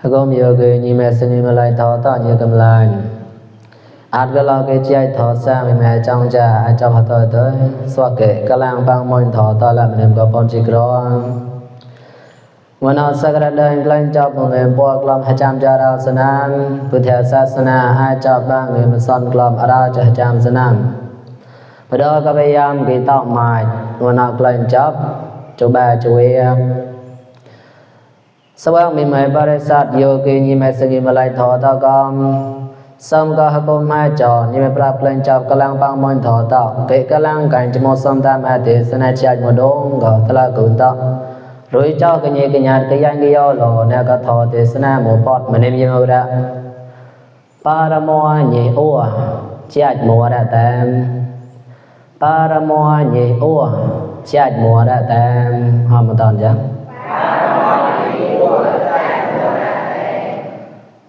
Hagom yoga ni me sini malai tho ta ni kam lai at ga la ke chai tho sa me me chang cha a cha pha to to swa ke ka lang pang mon tho ta la me ko pon chi kro Wana sagara dain klain cha pon me po klam ha cham cha ra sanan Buddha sasana a cha bang me son klam ara cha cham sanan Pada ka payam ke ta mai wana klain cha chu ba chu we Sawang mi mai barisat yogi ni mai sengi malai tho ta kam sam ka hakom mai cho ni mai pra plan chap kalang pang mon tho ta ke kalang kan chmo sam ta ma te sana chai mo dong ga tala kun ta roi chao ke ni ke nyat ke yang ke yo lo na ka tho te sana mo pot ma ne mi mo ra paramo ni o chai mo ra tam paramo ni o chai mo ra tam ha ma tan ja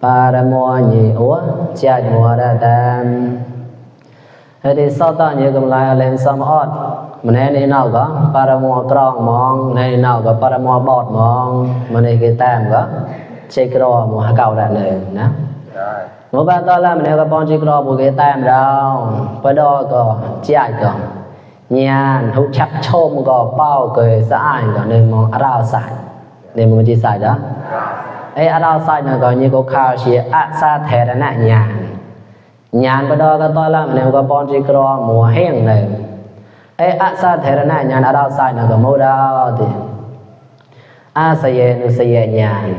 Paramo ni o cha mo ra tam Hadi sa ta ni kam lai len sam ot mane ni nau ga paramo krong mong ne nau ga paramo bot mong mane ke tam ga che kro mo ha kau ra ne na Mo ba ta la mane ga pon che kro bo ke tam dao pa do ko cha ko nyan hu chak chom ko pao ke sa ai ko ne mo ara sai ne mo chi sai da Ai ara sai na ko ni ko kha shi a sa the ra na nyan ba do ka to la ne ko pon chi kro mo heng ne ai a sa the ra na nyan ara sai na ko mo da ti a sa ye nu sa ye nyan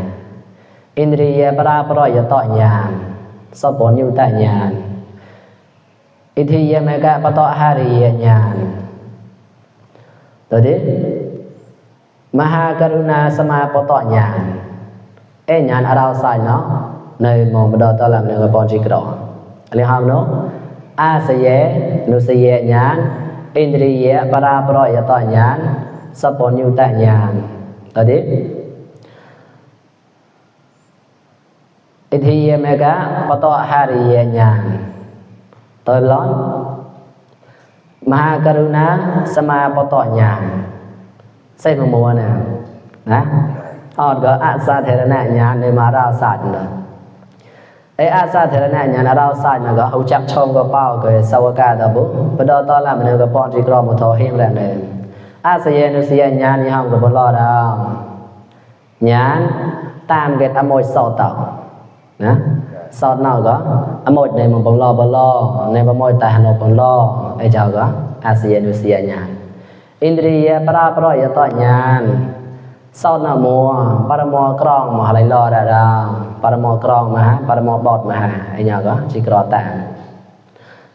indriya para pro ya to nyan sa pon yu ta nyan ithiya me ka pa to ha ri ya nyan to di maha karuna sama pa to nyan Ai nyan arao sai no Nơi mong bà đo ta làm nơi bọn chị krõ ಅಲ್ಲಿ ಹಾವನು ಆಸಯೆ ನುಸಯೆ ಜ್ಞಾನ ಇಂದ್ರಿಯ ಪರಾಪರಯ ತ ಜ್ಞಾನ ಸಪನ್ಯುತ ಜ್ಞಾನ Tadi Ithiya mega pato hariya ಜ್ಞಾನ Tôi nói Maha karuna sama pato ಜ್ಞಾನ Xây một mùa nè Đó Ga asa therana nyan ne ma ra sa na ai asa therana nyan ra sa na ga hu chak chom ga pao ke sawaka da bu pa do to la mane ga pon ji kro mo tho hing ra ne asa ye nu sia nyan ni ham ga bo lo da nyan tam ke amoi so ta na so na ga amoi ne mo bong lo ne ba moi ta no bong lo ai ja ga asa ye nu sia nyan indriya para pro ya to nyan Sau na mua paramo krong ma lai lo ra ra paramo krong ma paramo bot ma ai nya ga chi kro ta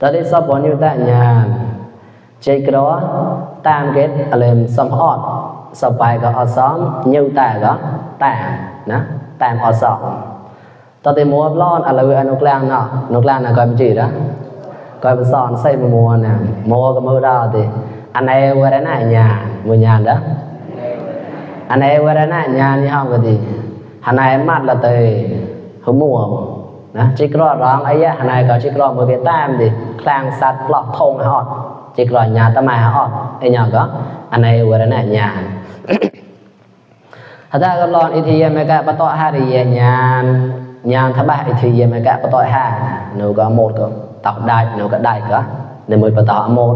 Tadi sa bon yu ta nya chi kro tam kết alem sam hot sa pai ga asam nyu ta ga ta na tam asam Tadi mua lon ala wi anu klang na ka mi chi da ka ba son sai mua na mua ga mu da ti anai wa ra na nya mu nya da Anai warana nyan ni hao ga di hanai mat la te hu mua na chi kro rong ai ya hanai ka chi kro mo ke tam di klang sat plok thong hot chi kro nya ta mai hot ai nya ga anai warana nyan Hada ga lon ithiya me ka pa to hariya nyan tha ba ithiya me ka pa to ha no ga một ko tọc dai no ga dai ka ne moi pa to một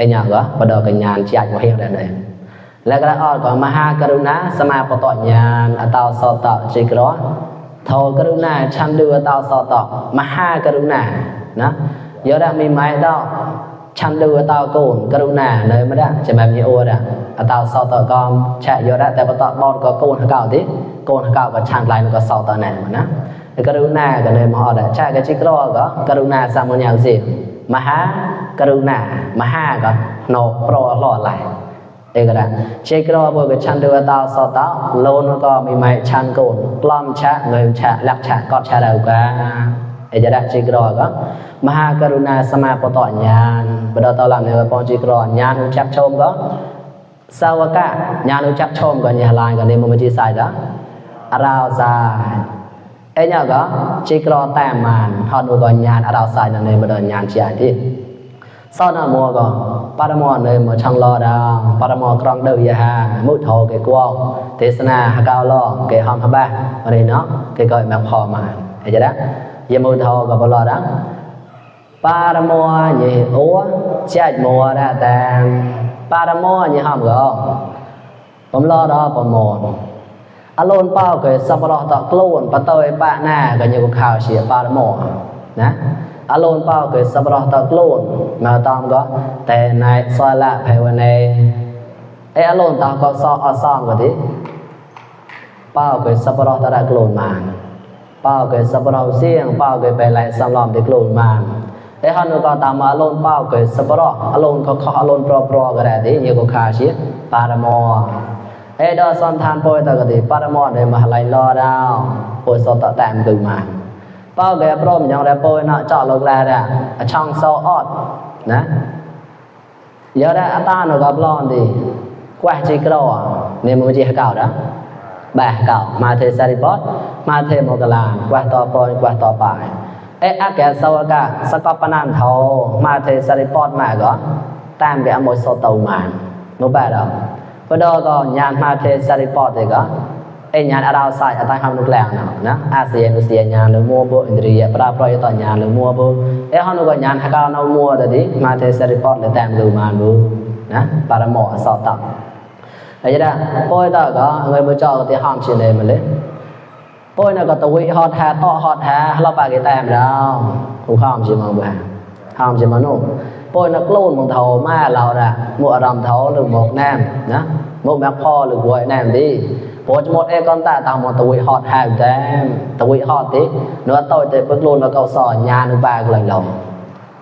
ai nya ga pa do ka nyan chi mo heng da ne Là cái đó có Maha Karuna Sama Pato Nyan Atao Sota Chikro Thô Karuna Chandu Atao Sota Maha Karuna Nhớ ra mình máy đó Chandu Atao Côn Karuna Nơi mà đó Chẳng bạp như ô đó Atao Sota con Chạy nhớ ra Tại Pato Bọn có Côn Hả Cao tí Côn Hả Cao có Chand lại Nó có Sota này mà Karuna Cái nơi mà họ đã Chạy cái Chikro có Karuna Sama nhau gì Maha Karuna Maha có Nó Pro Lọ lại Ê cái đó Chế kro bố cái chăn đưa tao so tao Lôn nó có mình mày chăn cồn Plom cha, người cha, lạc cha, cọt cha đầu cả Ê cái đó chế kro có Maha Karuna Sama Pato Nyan Bà đó tao làm này bà chế kro Nyan hữu chắc chôm có Sao cả Nyan hữu chắc chôm có nhà lại cái này mà chế sai đó Arao sai Ê nhờ có Chế kro tam màn Họ nuôi có nyan arao sai này mà đó nyan chế ai thì sau đó mua có paramo nơi mà trong lo đào paramo con đầu ya ha mũi thầu cái quao thế sana ha cao lo cái hòm ha ba ở đây nó cái gọi mẹ phò mà thấy chưa đó giờ mũi thầu có bao lo đó paramo nhỉ úa chạy mùa ra tàn paramo nhỉ hòm gòผมlo đóผมมองอารมณ์เป้าเกิดสับรอตะกลุ่นปะเตยปะหน้าก็อยู่ข่าวเสียปาโมนะอารมณ์เป้าเกิดสับรอตะกลุ่นมาตามก็แต่ในซอยละภายในอารมณ์ตาก็ซอซ้อมก็ดิเป้าเกิดสับรอตะกลุ่นมาเป้าเกิดสับรอเสียงเป้าเกิดไปไหลสำล้อมตะกลุ่นมาฮันก็ตามอารมณ์เป้าเกิดสับรออารมณ์ก็อารมณ์ปรอๆก็ได้ดิอยู่ข่าวเสียปาโมดอสันทานโปรยตะกติปารมอเนี่ยมาไหลรอดาวโปรยสตะแต้มตึงมาเป้าแกพร้อมยังได้โปรยเนาะเจาะลงแลอ่ะช่องโซออดนะเยอะได้อัตาเนาะก็ปลอนดิกว่าจิกรอเนี่ยมันจิเก่านะแบกเก่ามาเทซาริปอตมาเทโมกลานกว่าต่อปอยกว่าต่อไปอาแกโซกะสกอปนันเทามาเทซาริปอตมาก็ตามแกอโมโซโตมาโนแบดอ่ะพอดก็ญาณมาเทซาริปอตก็ญาณอาราวไซอตาฮัมนุกแลงนะอาเซียนุเซียญาณหรือมัวบ่อินทรียปราปรอยตญาณหรือมัวบ่ฮันก็ญาณหะกาเนามัวตะดิมาเทซาริปอตเลยแต้มดูมาบ่นะปารมอสอตับไอ้จะได้ปอยตะก็เงยบ่จอก็ติห้ามชินเลยมาเลยปอยน่ะก็ตะวิฮอดแท้ตอฮอดแท้เราปากแต้มดาวผู้ข้ามชิมาบ่ห้ามชิมาโนปอยนักโลนของเฒ่ามาเราน่ะมัวอารมณ์เฒ่าหรือหมกแนมนะหมกแมกพอหรือหวยแนมดิพอจะหมดกอนตาตามตะวิฮอดแท้แต้มตะวิฮอดติเนื้อต้อยแต่ปึกโลนแล้วก็สอนญาณอุปาเลยลง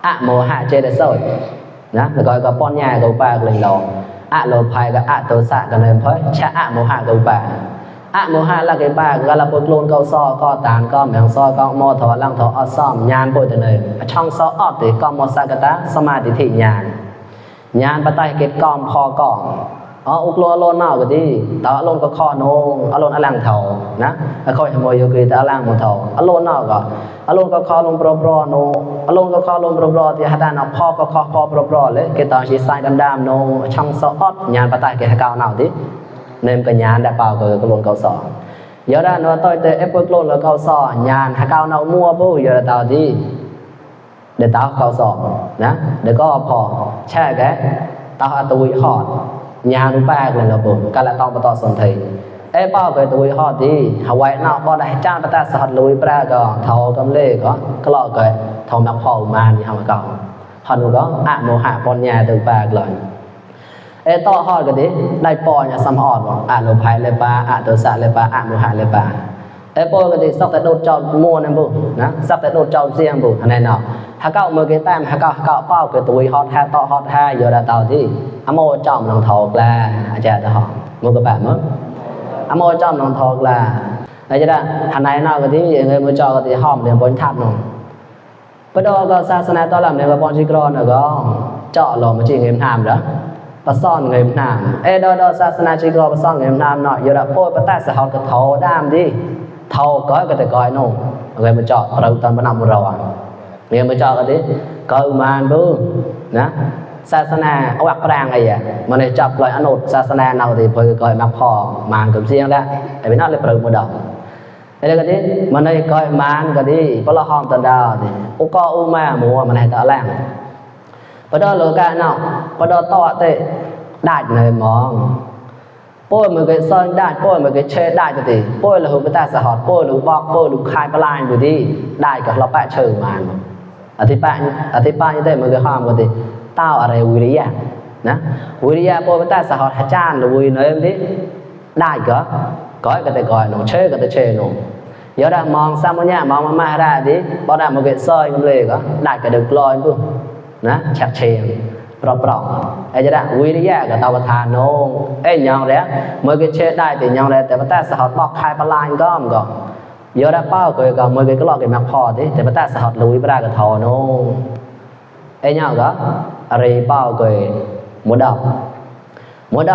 อะโมหะเจตสอยนะแล้วก็ป้อนญาณอุปาเลยลงอะโลภัยกับอะโทสะกันเลยเพราะชะอะโมหะกับอุปาอะโมหะละcái baก็ละปึกโลนก็ซอก็ตานก็แมงซอก็มอถอลังถออซ้อมญาณป่วยตะเนยช่องซอออดติก็มอสักตะสมาธิทิญาณญาณปะไตเกตกอมพอกออุกโลโลนเนาก็ดีตาโลนก็คอโนอโลนอลังเฒ่านะค่อยให้มอยคือตาอลังบ่เฒ่าอโลนเนาก็อโลนก็คอลงปรอๆโนอโลนก็คอลงปรอๆที่หาตาเนาพอก็คอพอปรอๆเลยเกตอนสิสายดำๆโนช่องซอออดญาณปะไตเกตกาวเนาติเนมก็ญาณได้เปล่าก็โลนก็สอเดี๋ยวได้เนาะต้อยแต่ปึกโลนแล้วก็สอญาณหากาวเนามัวบ่อยู่ตาที่เดี๋ยวตาเขาสอบนะเดี๋ยวก็พอแช่แกตาอตุวิฮอดญาณอุปาเลยนะบ่กะละตองปะตอสนไทเป้าเกตุวิฮอดดิหาไว้เนาะบ่ได้จ้างปะตาสหัดลุยปราก็เฒ่ากำเลก็กลอก็เฒ่ามักพอมานี่เฮาก็ฮันก็อะโมหะปอนญาตุปาเลยต่อฮอดก็ดิได้ปอญาสัมฮอดบ่อะโลภัยเลยปาอะโทสะเลยปาอะโมหะเลยปาปอก็ดิสักแต่โดดเจ้ามัวนั่นบ่นะสักแต่โดดเจ้าเสียงบ่อันนั้นเนาะหาเก้ามือเกแต้มหาเก้าเป้าเกตุวิฮอดแท้ต่อฮอดแท้อยู่ดาเตาที่อโมจอมนองทอกลาอาจารย์ตะฮอมือก็แบบมั้งอโมจอมนองทอกลาอาจารย์หันไหนเนาะก็ดิเงยมือจอก็ดิห้อมเดี๋ยวบนทับเนาะปดอก็ศาสนาตอลำเนี่ยก็ปอนสิกรอนก็เจาะหลอมาจิเงยถามเด้อปะซ่อนเงยถามดอศาสนาจิกรอปะซ่อนเงยถามเนาะอยู่ดาโพปะตาสะฮอดก็เฒ่าดามดิเฒ่าก็แต่ก้อยโนเงยมือเจาะเราตอนบ่นำเราอ่ะเงยมือเจาะก็ดิก็มานบ่นะศาสนาเอาวักปรางไอ้มันได้จับลอยอนุศาสนาเนาที่เพิ่นก็มักพอมานกับเสียงแล้วแต่เป็นนอกเลยเปรึบ่ดอกแล้วก็ดิมันได้ก็มานก็ดิปะละห้องตะดาวติอุกออุมาหมู่มันให้ตะแรงปะดอโลกะเนาะปะดอตอเตได้เนยมองป่วยมันก็ซ่อนได้ป่วยมันก็เชได้ติป่วยละหูปะตาสะฮอดป่วยลูกบอกป่วยลูกคายปลายอยู่ดิได้ก็เราแปะเชิงมานอธิบายนี่ได้มันก็ห้ามก็ติเต้าอะไรวิริยะนะวิริยะป่วยปะตาสะฮอดอาจารย์หรือวิเนยมันดิได้ก็แต่ก้อยเนาะเชก็แต่เชเนาะเดี๋ยวได้มองซ้ำบ่เนี่ยมองมาได้ดิบ่ได้มันก็ซอยกันเลยก็ได้ก็ดึกลอยปุ๊บนะชักเชงปรอกไอ้จะได้วิริยะกับตาวทานโนยองแล้วมือก็เชได้แต่ยองแล้วแต่ปะตาสะฮอดบอกคายปลายก็เดี๋ยวได้เป้าก็มือก็ลอกก็มักพอติแต่ปะตาสะฮอดลุยบ่ได้ก็เฒ่าโนยองก็อะไรเป้าก็หมดดั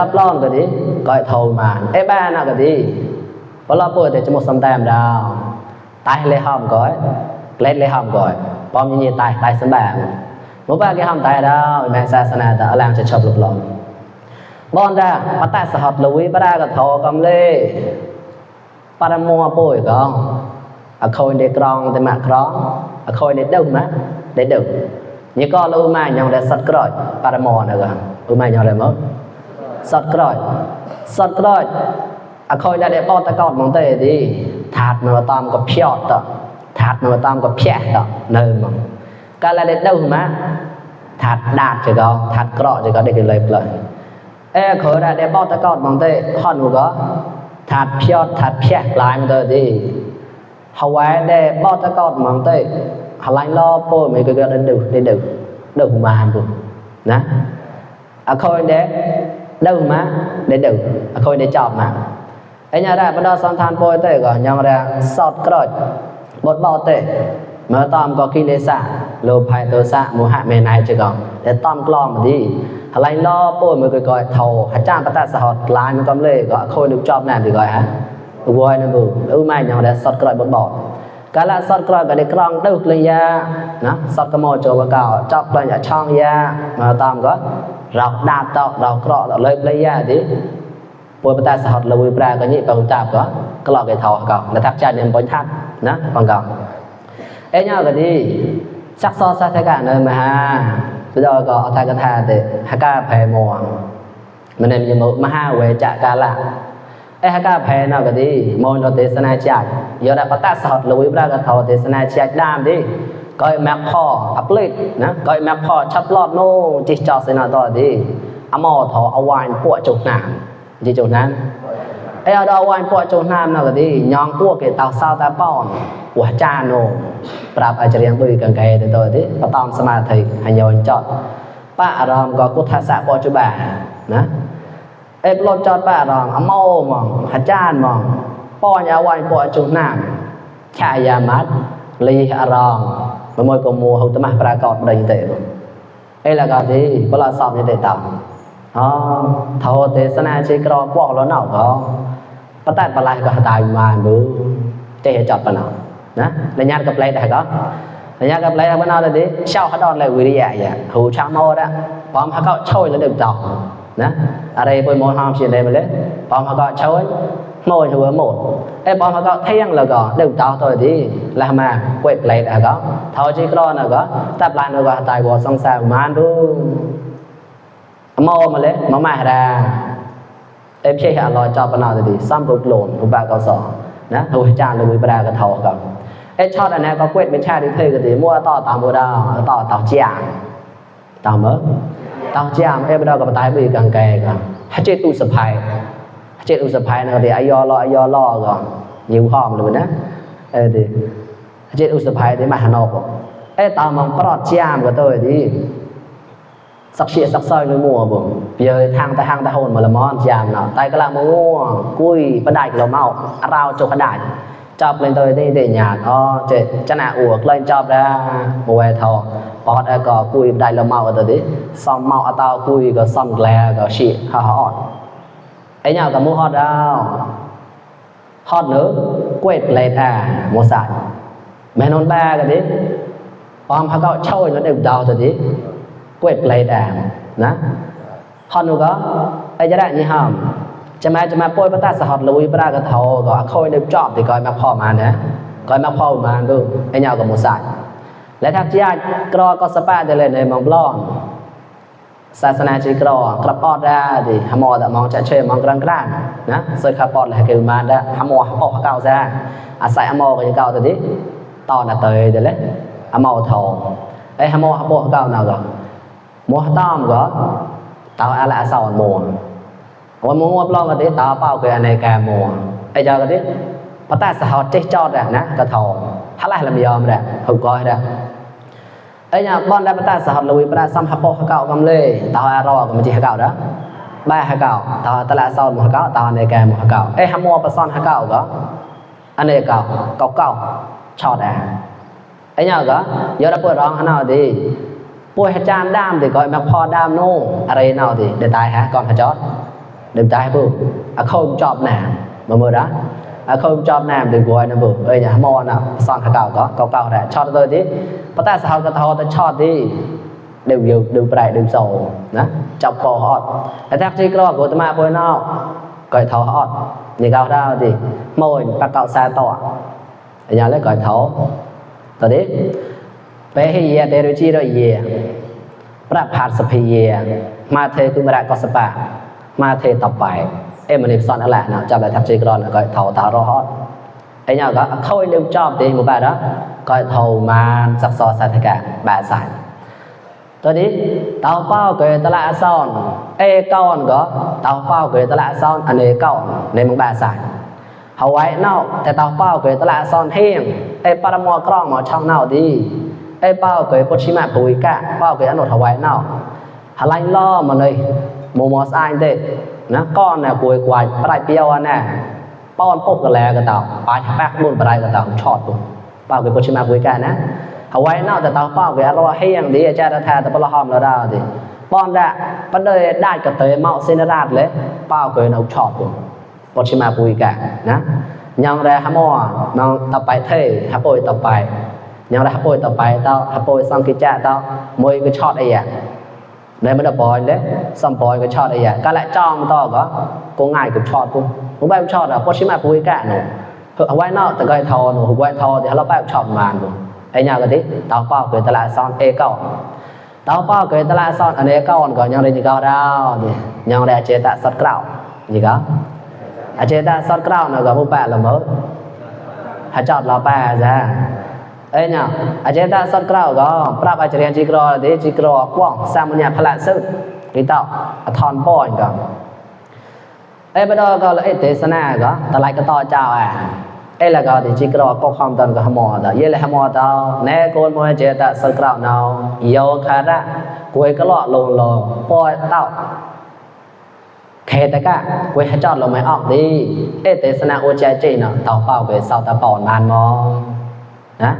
บล้อมก็ดิก็เฒ่ามาบ้านน่ะก็ดิพอเราเปิดแต่จะหมดสำแต้มดาวตายเลยห้อมก็เล็ดเลยห้อมก็พร้อมยินตายสำแบบ บ่ว่าគេហំតែដល់មិនសាសនាតអឡាងจะชอบលុបឡំបងតាបតសហតលុយប្រាកថកំលេបរមោពុយកងអខូនទេក្រងទេម៉ាក់ក្រងអខូនទេដៅម៉ាទេដៅញីក៏លូម៉ាញ៉ងតែសតក្រោចបរមោណកលូម៉ាញ៉ងតែមកសតក្រោចអខូនតែបតកោតមកទេទីថាតមកតាមក៏ភៀតតថាតមកតាមក៏ភះតនៅមកកាលតែដៅម៉ាថាតដាតចកថាតក្រោចចកដេកលេផ្លៃខើតែបតកោតមកទេហត់នោះក៏ថាតភៀតថាតភះក្លាយមកទៅទីហើយតែបតកោតមកទេហឡៃឡពោមិនក៏ដៅដៅម៉ានពុណាអខូនដែរដៅម៉ាដៅអខូនដែរចប់ម៉ាអញរ៉ាបដសន្តានពោទេក៏ញ៉ងរ៉ាសតក្រោចបតបទេមើលតាមក៏គិលេសាលោភ័យទោសៈមោហៈមេណៃចកតែតំក្លំទីហឡៃឡពោមិនក៏ថោអាចារ្យបតសហតក្លាញកំលេក៏អខូននឹងចប់ណាស់ទីក៏ហ่าវយនឹងម៉ៃញ៉ងរ៉ាសតក្រោចបតបកាលសតក្រោចក៏ได้ក្រងទៅក្លយាណាសតកមោចូលកោចប់ក្លយាឆងយាមើលតាមក៏រោដាតតរោក្រក់លើក្លយាទីពុយបតសហតលុយប្រាក៏ញីបើតាប់ក៏ក្លោកគេថោក៏លថាចាញ់នឹងបុញថាត់ណាបងកោអេញ៉ាក៏ទីសាក់សសាថកនៅមហាbây giờ có thay cái thà thì haka phê mùa mình em như một maha về chạ cả lạ ấy haka phê nào cái đi môn nó tế sana chạy giờ đã bắt tát sọt lùi ra cái thầu tế sana chạy đam đi coi map kho upload nè coi map kho chắp lọt nô chỉ cho xe nào to đi amo thọ awan pua chục nam chỉ chục nam ấy ở đâu awan pua chục nam nào cái đi nhong pua cái tàu sao ta pon của cha nôปรับอาจารย์บุยกังไกตัวตัวที่ปตอมสมาธิให้โยนจอดป้าอารมณ์ก็กุศลสะปัจจุบันนะเอฟลจอดป้าอารมณ์อโมมองอาจารย์มองป้อนยาวันปัจจุบันชายามัดลีอารมณ์มันมวยกมัวหุตมะปรากฏได้ยังไงเอละก็ที่เวลาสอบยังไงต่ำทาวเทศนาชีกรอกวอกแล้วหนาวก็ปตัดปลายก็ตายมาบุเจ๊จอดปะหนาวนะระยะกับไรได้ก็ระยะกับไรทำมันเอาเลยดิเช่าเขาดอนเลยวิริยะอย่างหูช่างโม่ได้พร้อมเขาก็ช่วยแล้วดึงต่อนะอะไรไปโม่ห้ามเสียได้มาเลยพร้อมเขาก็ช่วยโม่ช่วยหมดไอ้พร้อมเขาก็เที่ยงแล้วก็ดึงต่อตัวดิแล้วมาเวทไรได้ก็เท่าที่กรอนแล้วก็ตัดลายแล้วก็ตายวัวสงสารมันดูโม่มาเลยมาได้เอ็มเชี่ยลอยจอบปนเอาเลยดิซ้ำบุกหล่นอุบาเกาสอนะถูกจานเลยวิปรากระเทากับไอ้ชอบอันนี้ก็เวทเป็นชาติเทยกันดีมั่วต่อตามโมดาต่อเต่าเจียงต่อเมื่อเต่าเจียงเอ้ยโมดากับตายไปกังแกกันฮัจเจตุสภายฮัจเจตุสภายนะก็ดีอายอล่อก่อนยิ้วหอมเลยนะดีฮัจเจตุสภายที่มาหานอกไอ้ตามมันปลอดเจียมกับตัวดีสักเชียสักซอยเลยมั่วบ่เยอะทางแต่โหนมาละมอนเจียมเนาะตายก็ละมั่วกุ้ยประดายเราเมาเราโจกระดาษจอบlên tôi đi để nhà nó cho nè uổng lên chọc ra mùa thọ bọt có cùi đại là màu rồi đấy xong màu tao cùi có xong lè có xị hot ấy nhau có mua hot đâu hot nữa quét lên một sải mẹ non ba cái đấy ông họ có trôi nó đều đau rồi đấy quét lên nè hot nữa có ấy cho đại như hòmจะมาป่วยประตาสหัสลุยปรากฏเขาก็คอยนึกจอบที่คอยมาพ่อมานะคอยมาพ่อมาดูไอ้เหยากับหมูสัตว์และทักษะกรอก็สปาได้เลยในมองบล้อนศาสนาจีกรอกระปอดได้ดิหมอแต่มองจะเชื่อมองกลางกลางนะเสื้อคาปอดเลยคือมาได้หมอออกเก่าซะอาศัยหมอก็ยังเก่าตัวนี้ตอนน่ะเตยเดี๋ยวเลยหมอทองไอ้หมอเก่าnàoก็หมอต้อมก็ตาวอะไรสอนหมอวันมัวปลอมกันที่ตาเป้าเกิดในแกมัวไอ้เจ้ากันที่พระตาสาวเจ๊จอดอะนะกระทองถ้าไรเราไม่ยอมเลยถูกก้อยเลยไอ้เนี่ยบอลได้พระตาสาวลุยพระตาซ้ำฮับโปฮักเก่ากำเลยตาเราก็มันจีฮักเก่าเด้อใบฮักเก่าตาตลาดซ้อนฮักเก่าตาในแกมัวฮักเก่าไอ้ฮัมมัวประซ้อนฮักเก่าก็อันนี้เก่าชอดอะไอ้เนี่ยก็เยอะแล้วเปิดร้องขนาดดีป่วยจานดามดีก่อนมาพอดามโน่อะไรน่าดีเดี๋ยวตายฮะก่อนฮัจจอดđừng tái bự không chọn nè mà mơ đó không chọn nè đừng gọi nó bự ơi nhà mò nào son khá cào có cào để cho tôi đi bắt ta sao cái thao ta cho đi đều bại đều sầu đó chọc cò họ cái thác chi cò của tụi mà bôi nó cởi thấu họ như cao ra thì mồi bắt cạo xa tỏ nhà lấy cởi thấu tao đấy bé hay gì để chi rồi gìประพาสพีเยมาเทคือมระกอสปะมาเทต่อไปมันนี่สอนอะไรนะจับได้ทักจีกรอนก็เท่าตารอฮอดไอ้เนี่ยก็เข้าเร็วจอบดีหมู่บ้านđóก็เท่ามาสักซอสัตกะบาสายตัวนี้เตาเป้าเกิดตะละซ่อนก้อนก็เตาเป้าเกิดตะละซ่อนอันนี้ก้อนในมึงบาสายเฮาไว้นอกแต่เตาเป้าเกิดตะละซ่อนเที่ยงปรมอกล้องหมอช่องเน่าดีbao cái bột xi mạ bùi cả bao cái ăn nốt hawai nào hà lanh lo mà này mò sai thế nó con nè cùi quài phải piao nèป้อนปุ๊บก็แล้วก็เต่าปลายแป๊กบุญไปก็เต่าชอดปุ๊บเป้าcái bột xi mạ bùi cả nè hawai nàoแต่เต่าเป้าcáiอร่อยให้อย่างดีอาจารย์แท้แต่พอเราหอมเราได้ดิป้อนได้ปันเลยได้ก็เตยเมาเซนราดเลยเป้าcái nóชอดปุ๊บบดxi mạ bùi cảนะยังแร่ฮะมอน้องต่อไปเท่ฮะป่วยต่อไปยังได้ฮับโปยต่อไปเต้าฮับโปยซังกิจะเต้ามวยก็ช็อตไอ้อ่ะในมันบอยเลยซัมบอยก็ช็อตไอ้อ่ะก็ละจ้องต่อก็ง่ายกับช็อตปุ๊บผมไปช็อตอ่ะพอชิมาปุยกะหนูเอาไว้นอกแต่ก็ไอ้ทอหนูไว้ทอที่เราไปช็อตมาปุ๊บไอ้เนี่ยก็ดิเต้าเป้าเกิดตลาดซ้อนเก้าเต้าเป้าเกิดตลาดซ้อนอันเก้าก็ยังได้จีเก้าดาวดิยังได้เจตะสัตว์เก้าจีก็เจตะสัตว์เก้าเนี่ยก็ผู้แปะละเมอหาจอดเราแปะจ้ะnhaอาจารย์สัตว์กล่าวก็ปรับอาจารย์จีกรอดิจีกรอกว้างสามัญญาพละสุดนี่ต่อทอนป้อนก็ไปดอก็เลยเทศนาก็ตะไลก็ต่อเจ้าแล้วก็ดิจีกรอก็ความตอนก็หมอต่อเยเลยหมอต่อแน่โกนมวยเจตสัตว์กล่าวเนาโยคาระกวยก็เลาะลงป้อยเต้าเคตะกะกวยจอดลงไม่ออกดิเทศนาโอใจจีเนาะเต่าเป้าไปเสาตะปอนานมอนะ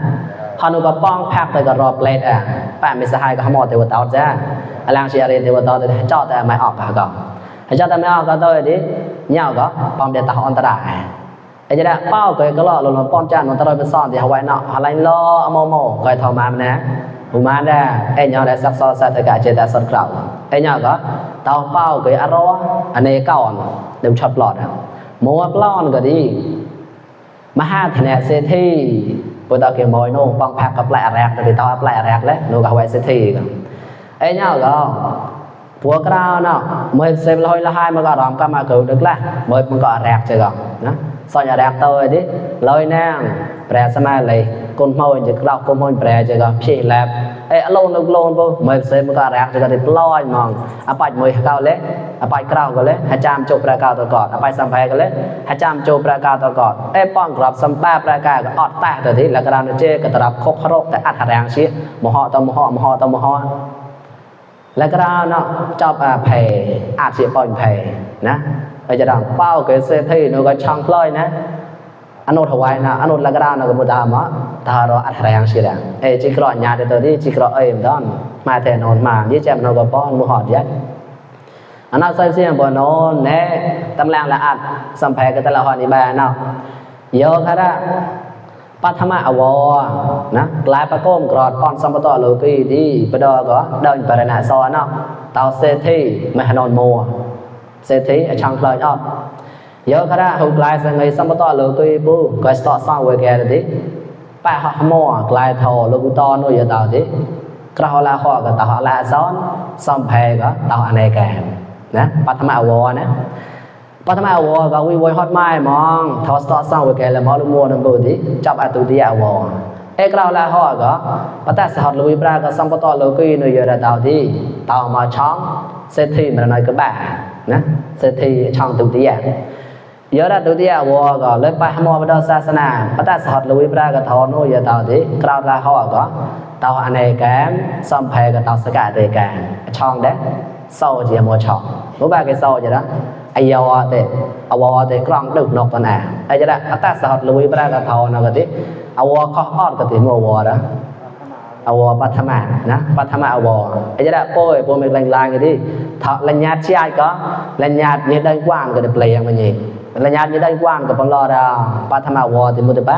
พอนุก็ป้องพักไปก็รอเปลดป้าไม่สหายก็หมอเทวตาจ้ะอลังเชียร์เทวตาแต่เจ้าแต่ไม่ออกก็เจ้าแต่ไม่ออกก็ตัวดิเนี่ยก็ป้องเดตาอันตรายไอ้จะได้เป้าก็ล่อลงป้องจ้าอันตรายไปซ่อนที่เอาไว้เนาะอะไรล่อโมก็ทอมานะหูมาได้ไอ้เนี่ยได้ซักซ้อสัตกะเจตสัตว์กล่าวไอ้เนี่ยก็เตาเป้าก็อร่อยอันนี้ก่อนเดี๋ยวช็อตปลอดมัวปลอนก็ดีมหาธเนเศรษฐีพอตาเกี่ยวมอยโน่ป้องพักกับแปลแรกแต่ตาแปลแรกเลยโน่ก็ไว้เสียทีกันไอ้เนี่ยก็ผัวกล้าวเนาะเมื่อเสพลอยละหายมันก็รอมก็มาเกิดดึกละเมื่อมันก็แรกเจอกันนะสอนอย่าแรกตัวดิลอยแน่งแปรสมัยเลยคนมอยจะกล้าวคนมอยแปรเจอกันพี่แลบลงปุ๊บเมื่อเสพมันก็แรกเจอกันที่ปลอยมองอภัยมือเก่าเลยอภัยกล้าวก็เลยให้จามโจประกาศตัวก่อนอภัยสัมภาระก็เลยให้จามโจประกาศตัวก่อนป้องกลับสัมภาระประกาศก็อดแต่ตัวที่แล้วก็ดานเจก็ตรับคบครบแต่อัดแรงชี้มหตมหแล้วก็เนาะจอบเพอาจเสียปล่อยเพนะไปจะดังเป้าเกิดเสียที่หนูก็ช่างพลอยนะอนุทวายนะอนุแล้วก็เราก็มุดามะตาเราอัดแรงสิแหละจิกรอญาติตัวที่จิกรอดอนมาแทนนมายี่แจมเราก็ป้อนมุหอดยัดอันนั้นใส่เสียงบนโน้นเน่ตำแหน่งละอัดสัมภาระก็แต่ละหอนี่แบบเนาะโยคะระปัทมาอวนะกลายประโคมกรอดป้อนสัมปตะโลกีดีประดอก็เดินไปในซอยเนาะเตาเศรษฐีมหานนมัวเศรษฐีช่างพลอยอดโยคะระหุกลายสังเกตสัมปตะโลกีปูก็สตอสร้างเวกแกดิป้าหอมัวกลายทอโลกุตอนุยเตาดิกระหลาข้อก็เตาละซ้อนสัมเพก็เตาอเนกแกนะปัทมาอวนะปัทมาอวก็วิวฮอดไม้มองทอสตอสร้างเวกแกละมอลมัวนันบุดิจับอตุติอวกระหลาข้อก็ปตัสสะลุยปราก็สัมปตะโลกีนุยเตาดิเตามาช่องเศรษฐีมันน้อยก็บ่านะเศรษฐีช่องตุติยเยอะตุติยวก็เลยไปหมอพระศาสนาปตัสสะลุยปราก็ทอนุยเตาดิกระหลาข้อก็เตาอเนกแกมสัมเพก็เตาสกัดเตแกมช่องเด้เศร้าเจียมัวช่องรู้ป่ะcáiเศร้าจะนะไอ้ยาวเตอวเตกลองดึกนกตัวไหนไอ้จะได้อัตตาสหัสลุยปราก็ทอนะก็ติอวข้ออดก็ติมัวนะอวปัทมานะปัทมาอวไอ้จะได้ป่วยมันลายๆก็ติทอลัญญาชายก็ลัญญาเนี่ยได้กว้างก็ได้เปลี่ยนมันนี่ลัญญาเนี่ยได้กว้างก็ปนรอดาปัทมาอวติมุตปะ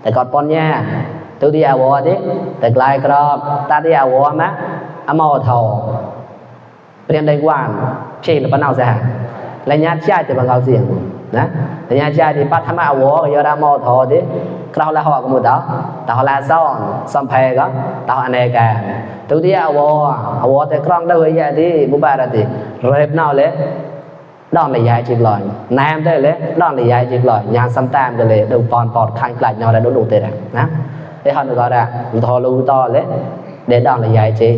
แต่ก่อนปนเนี่ยตัวที่อวติแต่กลายกรอบตาที่อวมะ อมอทอเรียนได้กว่านเช่ละปะนาวซะระยะจ่ายแต่บางเอาเสียงนะระยะจ่ายที่ปัทมะอวก็ยอดอมอทอดิกราวละฮอก็หมดตาละซ่อนสัมเพก็ตาอเนกาตุติยอวแต่กรองได้เฮยะดิมุบาระติเรบนาวเลยดอนเลยยายจิกลอยแนมได้เลยดอนเลยยายจิกลอยยางซ้ำตามกันเลยดูปอนปอดคันกลายยอได้โดดเตะนะไอ้ฮอนก็ได้ทอลูต่อเลยเด็ดดอนเลยยายจิ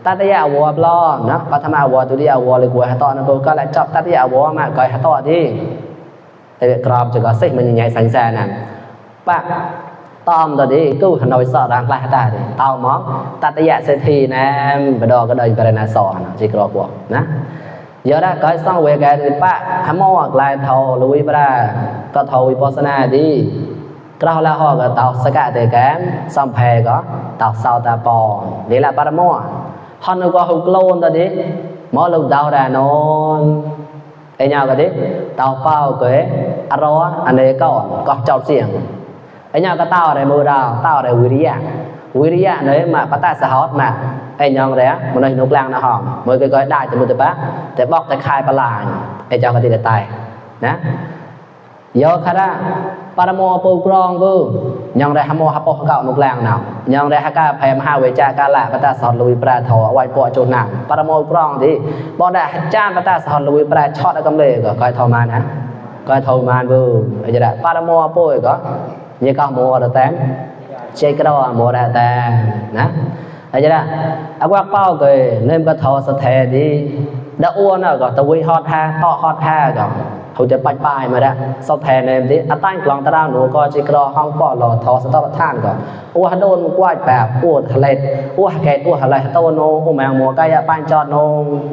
ตัตยะวปลอนะปัทมาวตุติยาวเลยกวยหะตอนะโบก็ละจับตัตยะวมาก็หะตอที่แต่กรอบจะก็สิมันใหญ่สังแสน่ะปะตอมตอดีกูหน่อยสอดางละตาดิเตาหมอตัตยะเศรษฐีนะบดอก็ได้ปรณาสอนสิกรอบนะgiờ đó có xong về cái thì bạn hãy mua hoặc lại thầu lưu ý ra có thầu vipassana đi cái là họ có tàu sẽ cả để cái xong phê có tàu sau ta bò để là bắt mua họ nó có hụt lôn ta đi mỗi lúc đau ra nó ấy nhau cái đi tàu bao cái aro anh ấy có chọc xiềng ấy nhau cái tàu này mưa đào tàu này quý riêng đấy mà bắt ta sẽ hot màไอ้ยองแร้มันเลยนกลางนะหอมมือก็ได้จะมือแต่ปะแต่บอกแต่คายปลาไอ้เจ้าก็ติดตายนะโยคาระปารโมปูกรองกูยองแร้ฮะโมฮะโปเก่านกลางเนาะยองแร้ฮะกาแพมหาเวจากาละปตาสอนลุยปลาทอไว้ปอโจนังปารโมกรองที่บอกได้จ้านปตาสอนลุยปลาช็อตกำเลยก็คอยทอมานะคอยทอมาบูไอ้จะได้ปารโมปูก็ยี่ก็โมระแตงเชกระวโมระแตงนะไอ้จ้ะอะว่าเป้าก็เริ่มก็ทอสะแทดีดะอ้วนน่ะก็ตะวิฮอดแท้ตอฮอดแท้ก็เขาจะปลายมาแล้วสะแทเนมดิอะตั้งกลองตะดาวหนูก็จิกรอห้องปอหลอทอสะตอท่านก็อ้วโดนกวาดแบบอ้วทะเลอ้วแกอ้วอะไรโตโนอ้วแมงมัวกายะป้านจอดโน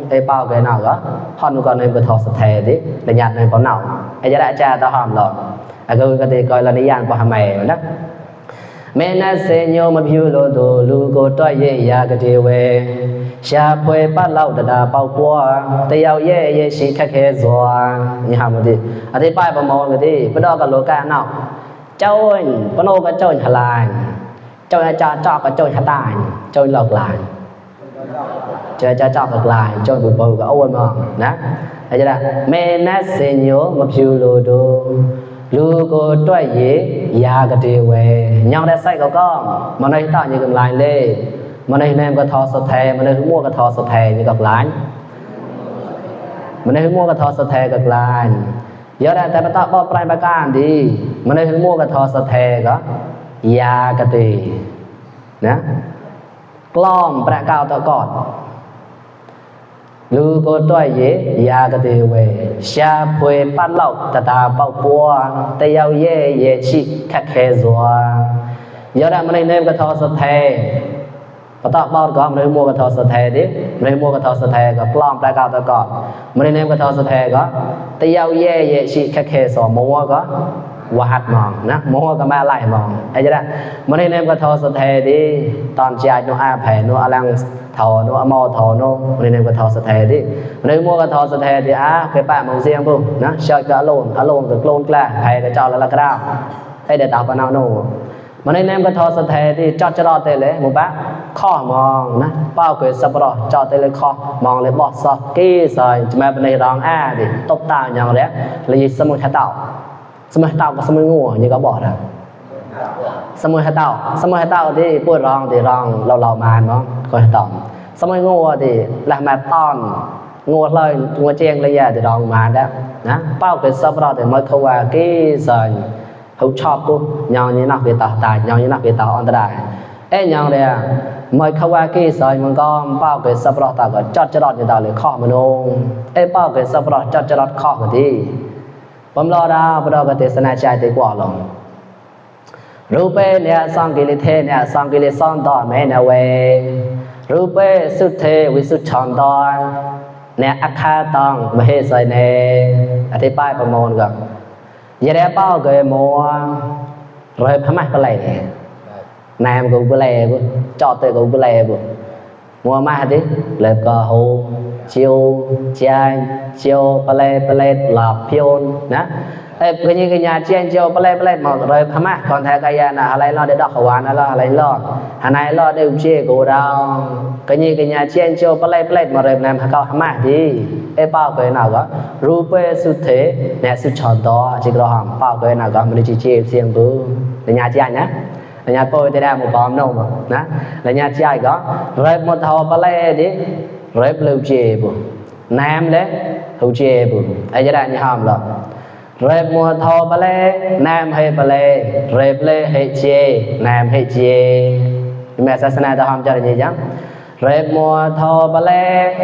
ไอ้เป้าก็น่ะก็ฮอดหนูก็เริ่มก็ทอสะแทดิระยะเริ่มบ่เนาไอ้จ้ะอาจารย์ตะหอมหลออะก็ติก็ละนิยานบ่หาแม่นะเมนัสเซโยมพิวโลโดลูโกต้อยเยยากะเทเวชาพวยปัดเหล่าตะดาเป่าปัวตะยาวเยชิคะเคซัวนี่หามดิอธิบายประมองกะดิปะดอกะโลกะเนาะเจ้าปะโนกะโจนหลายเจ้าอาจารย์จอกะโจนหตายโจนหลอกหลายเจ้าจอกะหลายโจนบุบกะอ้วนมองนะไอ้จ้ะเมนัสเซโยมพิวโลโดลูกต้วยเยยากะเทเวញ៉ងតែសៃក៏មកនេះតញកំឡាញ់លេមកនេះណែមក៏ថសថែមកនេះមួក៏ថសថែញកំឡាញ់មកនេះមួក៏ថសថែកំឡាញ់យកតែបតបប្រៃបកានទីមកនេះមួក៏ថសថែក៏យាកะเทណាក្លំប្រាក់កោតកតลูกต้วยเยยากะเทเวชาพวยปัดเหล่าตะตาเป่าปัวตะยาวเยชิคะเคซัวยอดมันในก็ทอสะแทปตะบอดก็มันมัวก็ทอสะแทดิมันมัวก็ทอสะแทก็ปลอมปลากาตะกอมันในก็ทอสะแทก็ตะยาวเยชิคะเคซอมัวก็วาดมองนะมัวก็มาไล่มองไอ้จ้ะมันในก็ทอสะแทดิตอนใจโนอาแผโนอลังทอโนอมอทอโนมันในก็ทอสะแทดิมันมัวก็ทอสะแทดิเคยปะมองเสียงปุ๊นะชอยก็อโลนก็โกลนกล้าไผก็เจ้าละกราไอ้เดตาปะนาวโนมันในก็ทอสะแทที่จอดจรอเตเลยหมู่ปะข้อมองนะเป้าเกิดสับปะรอจอดเตเลยข้อมองเลยบ่ซอกี้ซอยจะมาเป็นในรองดิตบตาอย่างแล้วเลยสมุทเต่ากับสมุงูนี่ก็บอกนะสมุทเต่าที่พูดรองเรามาเนาะก็ตอบสมุงูที่ละมาต้อนงูเลยงูเจียงเลยที่รองมาแล้วนะเป้าเกิดสับปะรอแต่มาเขาว่ากี้ซอยเขาชอบกูยองนี่นักเวตาตายยองนี่นักเวตาอันตรายเอ้ยยองเลยมาเขาว่ากี้ซอยมันก็เป้าเกิดสับปะรอตาก็จอดจรอดอยู่ตาเลยข้อมันโนเอ้ยเป้าเกิดสับปะรอจอดจรอดข้อกันที่ผมรอดาวปรากฏสนาใจตีกว่าลงรูปเนี่ยสังกิเลเทเนี่ยสังกิเลสอนต่อแม่นาเวรูปสุเทวิสุชอนต่อเนี่ยอาคาตังมเหสยเนอธิบายประมวลก่อนยาได้เป้าเกยมัวรอยพม่าไปเลยนายมันกูไปเลยบุจอดเตะกูไปเลยบุมัวมาดิเลยก็หูชิวใจชิวไปเลยหลับพิโอนนะไ cái như cái nhà chen chiêu play mà rồi hả má còn theo cái nhà là lấy lo để đọc khẩu án lo lấy lo hàng này lo đều chia cổ đâu cái như cái nhà chen chiêu play mà rồi làm cao hả má đi bao cái nào đó rupe su thế nè su chọn đó chỉ có hàng bao cái nào đó mình chỉ chia riêng bữa để nhà chen nhá là nhà tôi ra một bom đâu mà nè là nhà chen có rồi một thầu play đi rồi lưu chia bữa nam đấy lưu chia bữa ai ra như hòm rồi rệp mùa thọ bà lê nam hay bà lê rệp lê hay chê nam hay chê mẹ sát sanh ta hòm cho là gì chứ rệp mùa thọ bà lê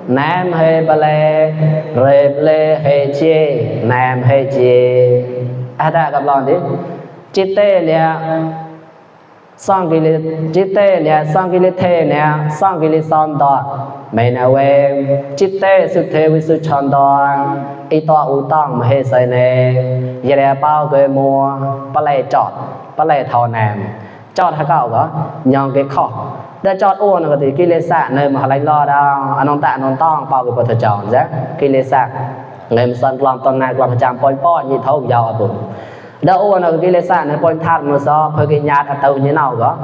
nam hay bà lê rệp lê hay chê nam hay chê ta gặp lòng đi chít tê nè sang kỳ lê chít tê nè sang kỳ lê thê nè sang kỳ lê son đọt mày nào về chít tê sự thế với sự chọn đọt ý tọa ưu tông mà hệ xây nè giờ đây bao cái mua bà lê chọt bà lê thò nàm chọt hả cậu có nhong cái khó để chọt ôn là thì cái lê xạ nơi mà lấy lo đâu anh ông tạ non tông bao cái bờ thờ chọn giá cái lê xạ ngày mà sân làm tuần này làm chạm point như thâu giàu ở bụng đỡ ôn là cái lê xạ nơi point thắt mà so hơi cái nhà thật tàu như nào có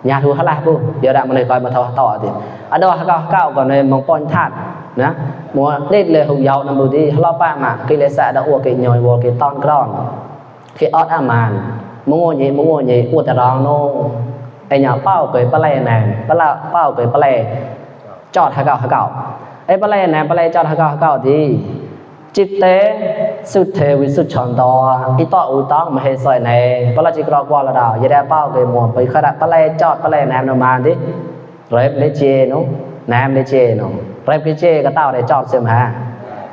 nhà thu hả lại bu giờ đã mà này coi mà thâu tỏ thì ở đâu hả cậu còn nơi mong point thắtนะมัวเล็ดเลยหงยาวนํบ่ดีเราป้ามากิเลสะดะอวกยอยวกตอนกรอนคือออดอามานมงโยอุตรองโนไอ้หยาเป้าเกยปะแลแนนปะละเป้าเกยปะแลจอดหะเก่าไอ้ปะแลแนนปะแลจอดหะเก่าดีจิตเตสุเทวิสุชันตออิตออุตองมเหสอยในปะละจิกรอกวาละดาอย่าได้เป้าเกยมัวไปขะปะแลจอดปะแลแนนนมาดิเรบเลเจโนน้ำเลเจโนrệp cái chê cái tao để chọt xem hả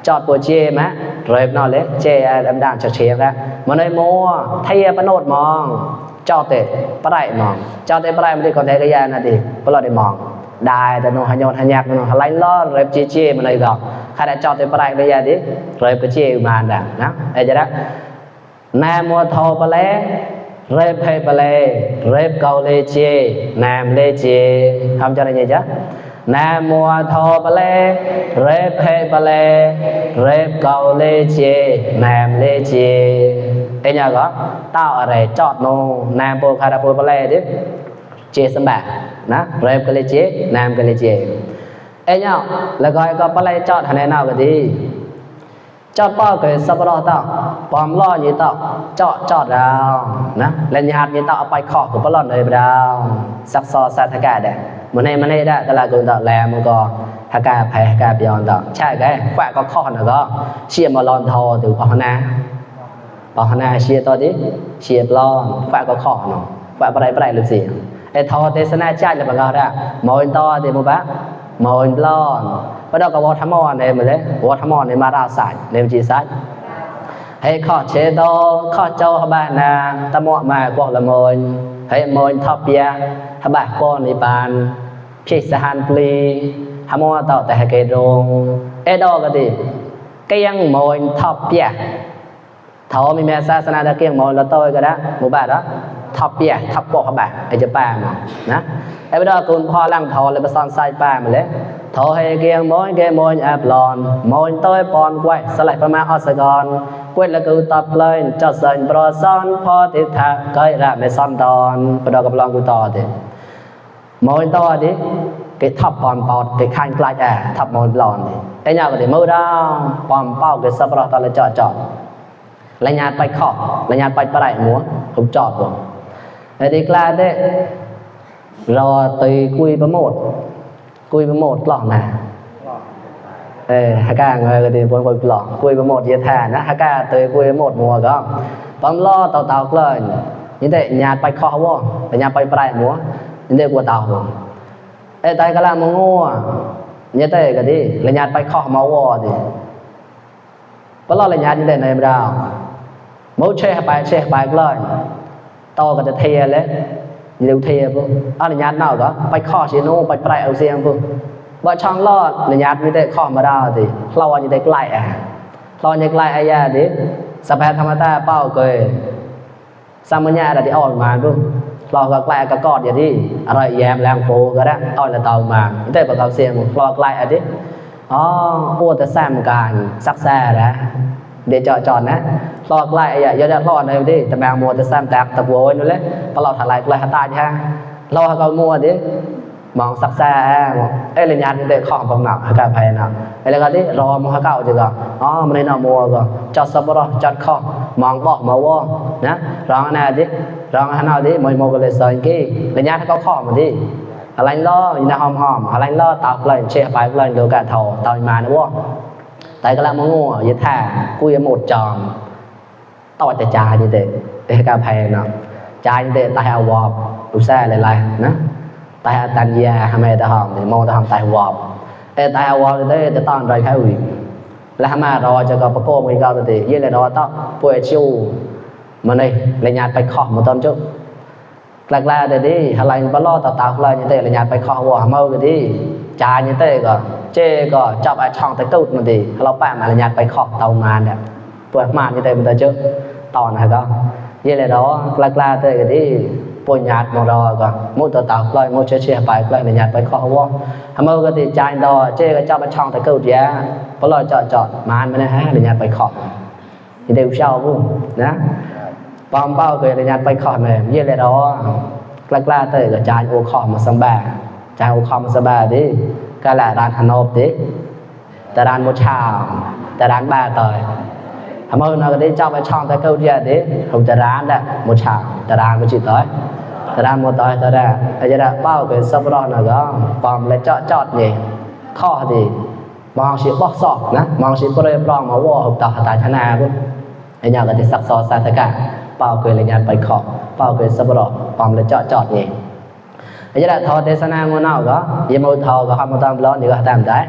chọt của chê má rệp nó lấy chê âm đạn cho chê ra mà nơi mua thay bắt nốt mong chọt để bắt đại mong chọt để bắt đại mà đi còn thấy cái gì là đi bắt lo để mong đàiแต่ nó hay nhon hay nhạc nó lấy lo rệp chê mà này gặp khai đã chọt để bắt đại cái gì đi rệp cái chê mà đã đó đây chứ đó nam mua thô bắt lé rệp hay bắt lé rệp cầu lê chê nam lê chê không cho này gì chứ nam mô tho ba lê rep he ba lê rep cầu lê chê nam lê chê ê nhà có tao ở đây chọt nô nam po khara po ba lê đi chê sâm bạc ná rep cái lê chê nam cái lê chê ê nhà là gọi có ba lê chọt hả này nào cái đi chọt bao cái sắp đó tao bom lo như tao chọt đào ná lên nhà như taoไปขอcủa ba lon đời đào sắc so sa thà cả đấyมันให้ได้ก็ละกูตอแลมันก็หากาแพ้กาเปียนตอใช่ก็ฝากก็ข้อน่ะก็เชียร์มาลอนทอถึงปหนาเชียร์ตอดิเชียร์ลอนฝากก็ข้อเนาะฝากบ่ได้หรือสิไอ้ทอเทศนาใจแล้วมันก็ได้มอยตอติบ่บะมอยลอนบ่ดอกก็วอทมอนได้มาเลยวอทมอนในมาราสายในจีซัดให้ข้อเชโตข้อเจ้าบ้านนาตะมอมากว่าละมอยให้มอยทอเปียถ้าบะก้อนในปานพิสหันปลีหามัวต่อแต่เกดงเอดอก็ดีเกียงมอยทอบเปียทอมีแม่ศาสนาตะเกียงมอยละต้อยก็ได้หมู่บ้านđóทอบเปียทอบปอกบ่ไอ้จะป้ามานะไอ้บ่ดอคุณพ่อลังทอเลยบ่ซ่อนใส่ป้ามาเลยทอให้เกียงมอยแมอยอับลอนมอยต้อยปอนกวยสลายประมาออสกอนกวยละกูตอบเลยจอดเสินบ่ซ่อนพอติทาเกยระไม่ซ่อนตอนบ่ดอกับลองกูต่อติmồi to đi cái thập bòn bọt cái khăn lại thập mồi lòn đi cái nhà có thể mơ ra bòn bao cái sập ra ta là chọn là nhà bay khọ là nhà bay đại múa không chọn rồi để đi la đấy rồi tùy cùi với một lỏng này hai ca người thì bốn lỏng cùi với một dễ thà nó hai ca tùy cùi với một mùa đó bấm lo tàu lên như thế nhà bay khọ không là nhà bay đại múaนี่กว่าเต่าไอ้ตายกะละมงัวเนี่ยแต่ก็ดิละญาติไปขอมาวอดิปะลอละญาตินี่แต่ในบ่ดาวมื้อเชไปก็เลยตอก็จะเทเลยนี่ดูเทปุ๊เอาละญาตินอกก็ไปขอสิโนไปไผเอาเสียงปุ๊บ่ช่องลอดละญาติมีแต่ขอมาดาวดิเราอันนี้ได้ใกล้เรานี่ใกล้อายาดิสภาธรรมตาเป้าเกยสัมมัญญาได้ออกมาปุ๊เราก็ใกล้ก็กอดอย่างนี้อะไรแยมแรงโฟก็ได้อ้อยละเตามาแต่บ่เขาเสียงเราใกล้อันนี้อ๋อโอ้แต่แซมกันซักแซ่นะ เดจอนะลอกไล่อย่าลอดเลยดิแต่แมงมัวจะซ้ำแตกตะโวยนู่นเลยพอเราถ่ายไล่ตายฮะเราก็มัวดิมองสักแซ่เอ้ยเลยยันเด็กของปองหนักหากาภัยนะไอ้แล้วก็ดิรอมหาเก่าจังก็อ๋อมันได้นมัวก็จอดซับรอจอดข้อมองบอกมาว่านะร้องนะดิร้องให้เราดิมวยโมก็เลยใส่กี้เลยยันเขาข้อมาดิอะไรล้ออยู่ในหอมอะไรล้อตากเลยเชี่ยไปเลยโดนกระถอตอยมานะว่าแต่ก็ละมังงัวยึดแท้กูยังหมดจอมต่อแต่จ่ายนี่เด็กไอ้กาภัยนะจ่ายนี่เด็กตายเอาวอบดูแซ่อะไรนะตายตันยาทำไมตาหอมเนี่ยมองตาหอมตายวอบตายวอบเลยจะต้องรอยแค่วิ่งแล้วมารอจะก็ประโคมอีกเก้าตัวตียี่เลยรอต้องป่วยชิวมาเลยเลยญาติไปขอมาตอนจุ๊กลาๆเดี๋ยวดิอะไรบ้าล่อต่างๆเลยนี่เตะเลยญาติไปขอวัวเมากันดิจ่ายนี่เตะก็เจ๊ก็จับไอ้ช่องตะกุดมันดิเราแปะมาเลยญาติไปขอเตามาเนี่ยปวดมานี่เตะมันจะจุ๊ตอนนะก็ยี่เลยรอกลาๆเตะกันดิป่วยญาติมารอก็มุดต่างๆเลยมุดเชี่ยไปเลยเลยญาติไปขอวัวเมากันดิจ่ายดอเจ๊ก็จับไอ้ช่องตะกุดแย่พอเราจอดมาไม่ได้ฮะเลยญาติไปขอนี่เดี๋ยวเช้าพุ่งนะปอมเป้าเกิดญาติไปขอเนี่ยยี่เลยรอกล้าเตยก็จ่ายโอคอมาสบายจ่ายโอคอมาสบายดิก็แหละร้านขนมดิแต่ร้านโมชาแต่ร้านบ้าเตยทำไมเราก็ได้เจ้าไปช่องแต่เกาเดียดิผมจะร้านแหละโมชาแต่ร้านโมจิตเตยแต่ร้านโมเตยแต่แรกไอ้จะได้เป้าเกิดซับร้อนก็ปอมเลยจอดเนี่ยข้อดีมองชีบอกสอบนะมองชีก็เลยปลอมมาว่าผมต่อตายธนาปุ๊บไอ้เนี่ยก็จะซักซอสาธกะเป้าเกิดเลยญาติไปขอเป้าเกิดซับร้อนปอมเลยจอดเนี่ยไอ้จะได้ทอเทศนาโมนเอาก็ยี่โมทอก็ทำมาตามร้อนนี่ก็ทำได้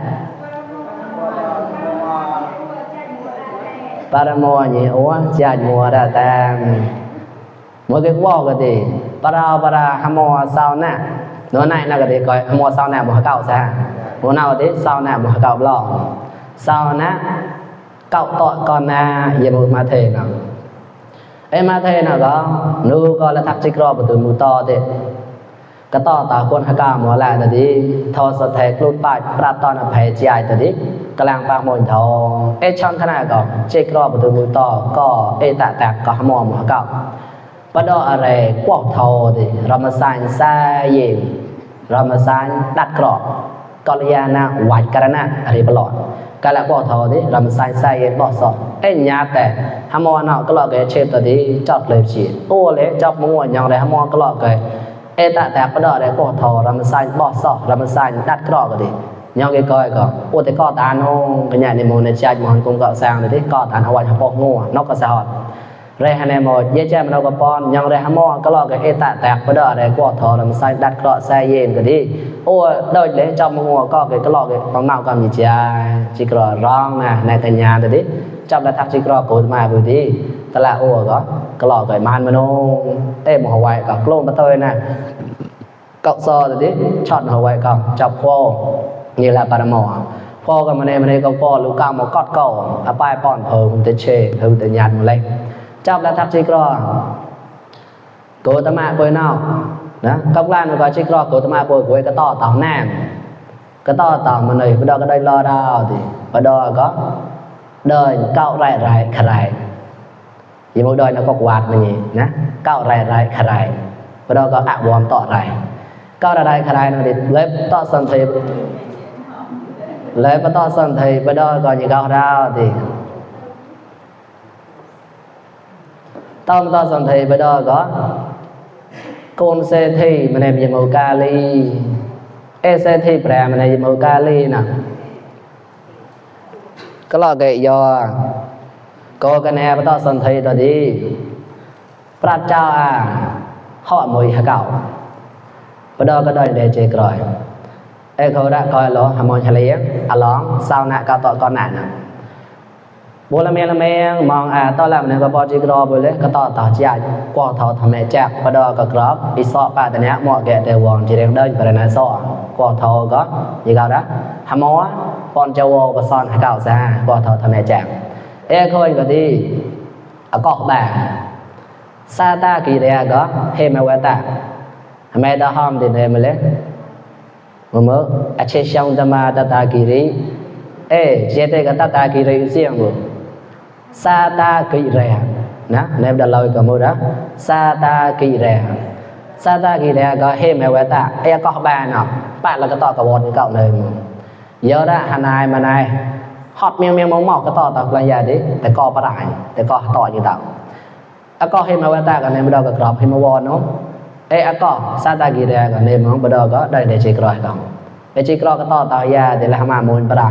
ปารโมนี่โอ้จัดมัวได้แต่มัวเก็บว่าก็ดีปราหมอสาวน่ะโน่นไหนน่ะก็ดีก็หมอสาวน่ะบ่เก่าซะโมนเอาดิสาวน่ะบ่เก่าหรอกสาวน่ะเก่าต่อก่อนน่ะยี่โมมาเทน่ะไอ้มาเทน่ะก็นูก็ละทักจิกรอประตูมูต่อเด้ก็ต่อตาคนหากาหมอแลตะดิทอสะแทกลุดปาดปราบตอนอภัยใจตะดิกำลังปากมนทอช่องขนาดก็เจกรอประตูมือต่อก็แตกก็หมอหมอเก่าปะดออะไรกวกทอดิเรามาสานซาเยมเรามาสานดัดกรอบกอลยานะวัดกระนะอะไรตลอดกะละกวกทอดิเรามาสานซาเยมบ่สอบญาแต่หมอเนาะก็ลอกเชฟตะดิจอดเลยสิโอ้เลยจับมัวอย่างไรหมอก็ลอกแต่ปะดอได้ก็ทอรำไซน์บ่ซอรำไซน์ดัดกรอกก็ดิยองก้อยก็โอ้แต่ก็ตาโนก็ญาในโมในใจมอนคงก็สร้างเลยที่ก็ตาเอาไว้หาพอกงัวนกก็สอดเรหันในโมเยแจมันเอาก็ปอนยังเรหมอก็ลอกก็แต่ปะดอได้ก็ทอรำไซน์ดัดกรอกใส่เย็นก็ดิโอ้โดยเลยจับงัวก็ลอกก็ต้องเนาก็มีใจจิกรอร้องนะในกัญญาตะดิจับแล้วทักจิกรอโกมาบ่ดิตะละโอ้ก็ลอกก็มานมโนหมอไว้ก็โกลมปะเตยนะก็ซอดิช็อตเอาไว้ก็จับพ่อนี่แหละปารมอพ่อก็มาในก็พ่อลูกกามากอดก็อป้ายป้อนผมจะเชผมจะยันมาเลยจับแล้วทักจิกรอโกตมาป่วยเน่านะกับล้านก็จิกรอโกตมาป่วยก็ต่อต่อแน่ก็ต่อมาเลยปะดอก็ได้รอดาวดิปะดอก็เดินเก้าไรใครยี่โมดอยนะก็กวาดมันนี่นะเก้าไรใครปะดอก็อะวอมต่อไรก็ได้ใครนั่นดิเล็บต่อสันเทปเล็บต่อสันเทปไปดอก่อนยี่ก้าวดาวดิต้องต่อสันเทปไปดอก็โกนเซธีมันในยมกาลีเซธีแปรมันในยมกาลีน่ะก็ลอกเกยยอก็กันแน่ไปต่อสันเทตัวดีพระเจ้าข้อมวยเก่าปะดอก็ได้เดเจกรอยเขาได้คอยหรอหามอนทะเลร้องซาวน่ะก็ต่อก่อนหน้าน่ะโบละเมงมองตอนแรกมันก็พอจิกรอไปเลยก็ต่อจ่ายกว่าเท่าทำแม่แจกปะดอก็กรอบอีซอป้าแต่เนี้ยเหมาะแก่แต่วงจีเรียงเดินไปในซอกว่าเท่าก็ยี่เก่าละหามอปอนเจวก็ซ่อนให้เก่าซะกว่าเท่าทำแม่แจกเคยก็ดีก็แบบซาตากีเรียก็เฮมาเวตาทำไมได้ห้ามดินเองมาเลยมื่ออาชีพช่างจะมาตาตากีรีเจเตก็ตาตากีรีเสียงบุ ซาตากิแรนะในบดลอยก็มูดะซาตากิแรซาตากิแรก็เฮแมเวตาเอก็บานเนาะปะแล้วก็ต่อกระวนเก่าเลยเยอะละหานายมานายฮอดเมียงมองก็ต่อระยะดิแต่ก็ปะได้แต่ก็ต่ออยู่ต่ออะก็เฮแมเวตาก็ในบดก็กรอบเฮมวอนเนาะอะก็ซาตากิแรก็ในมองบดก็ได้จิกรอยก็ไอจิกรอก็ต่อยาแต่ละมามูลปะได้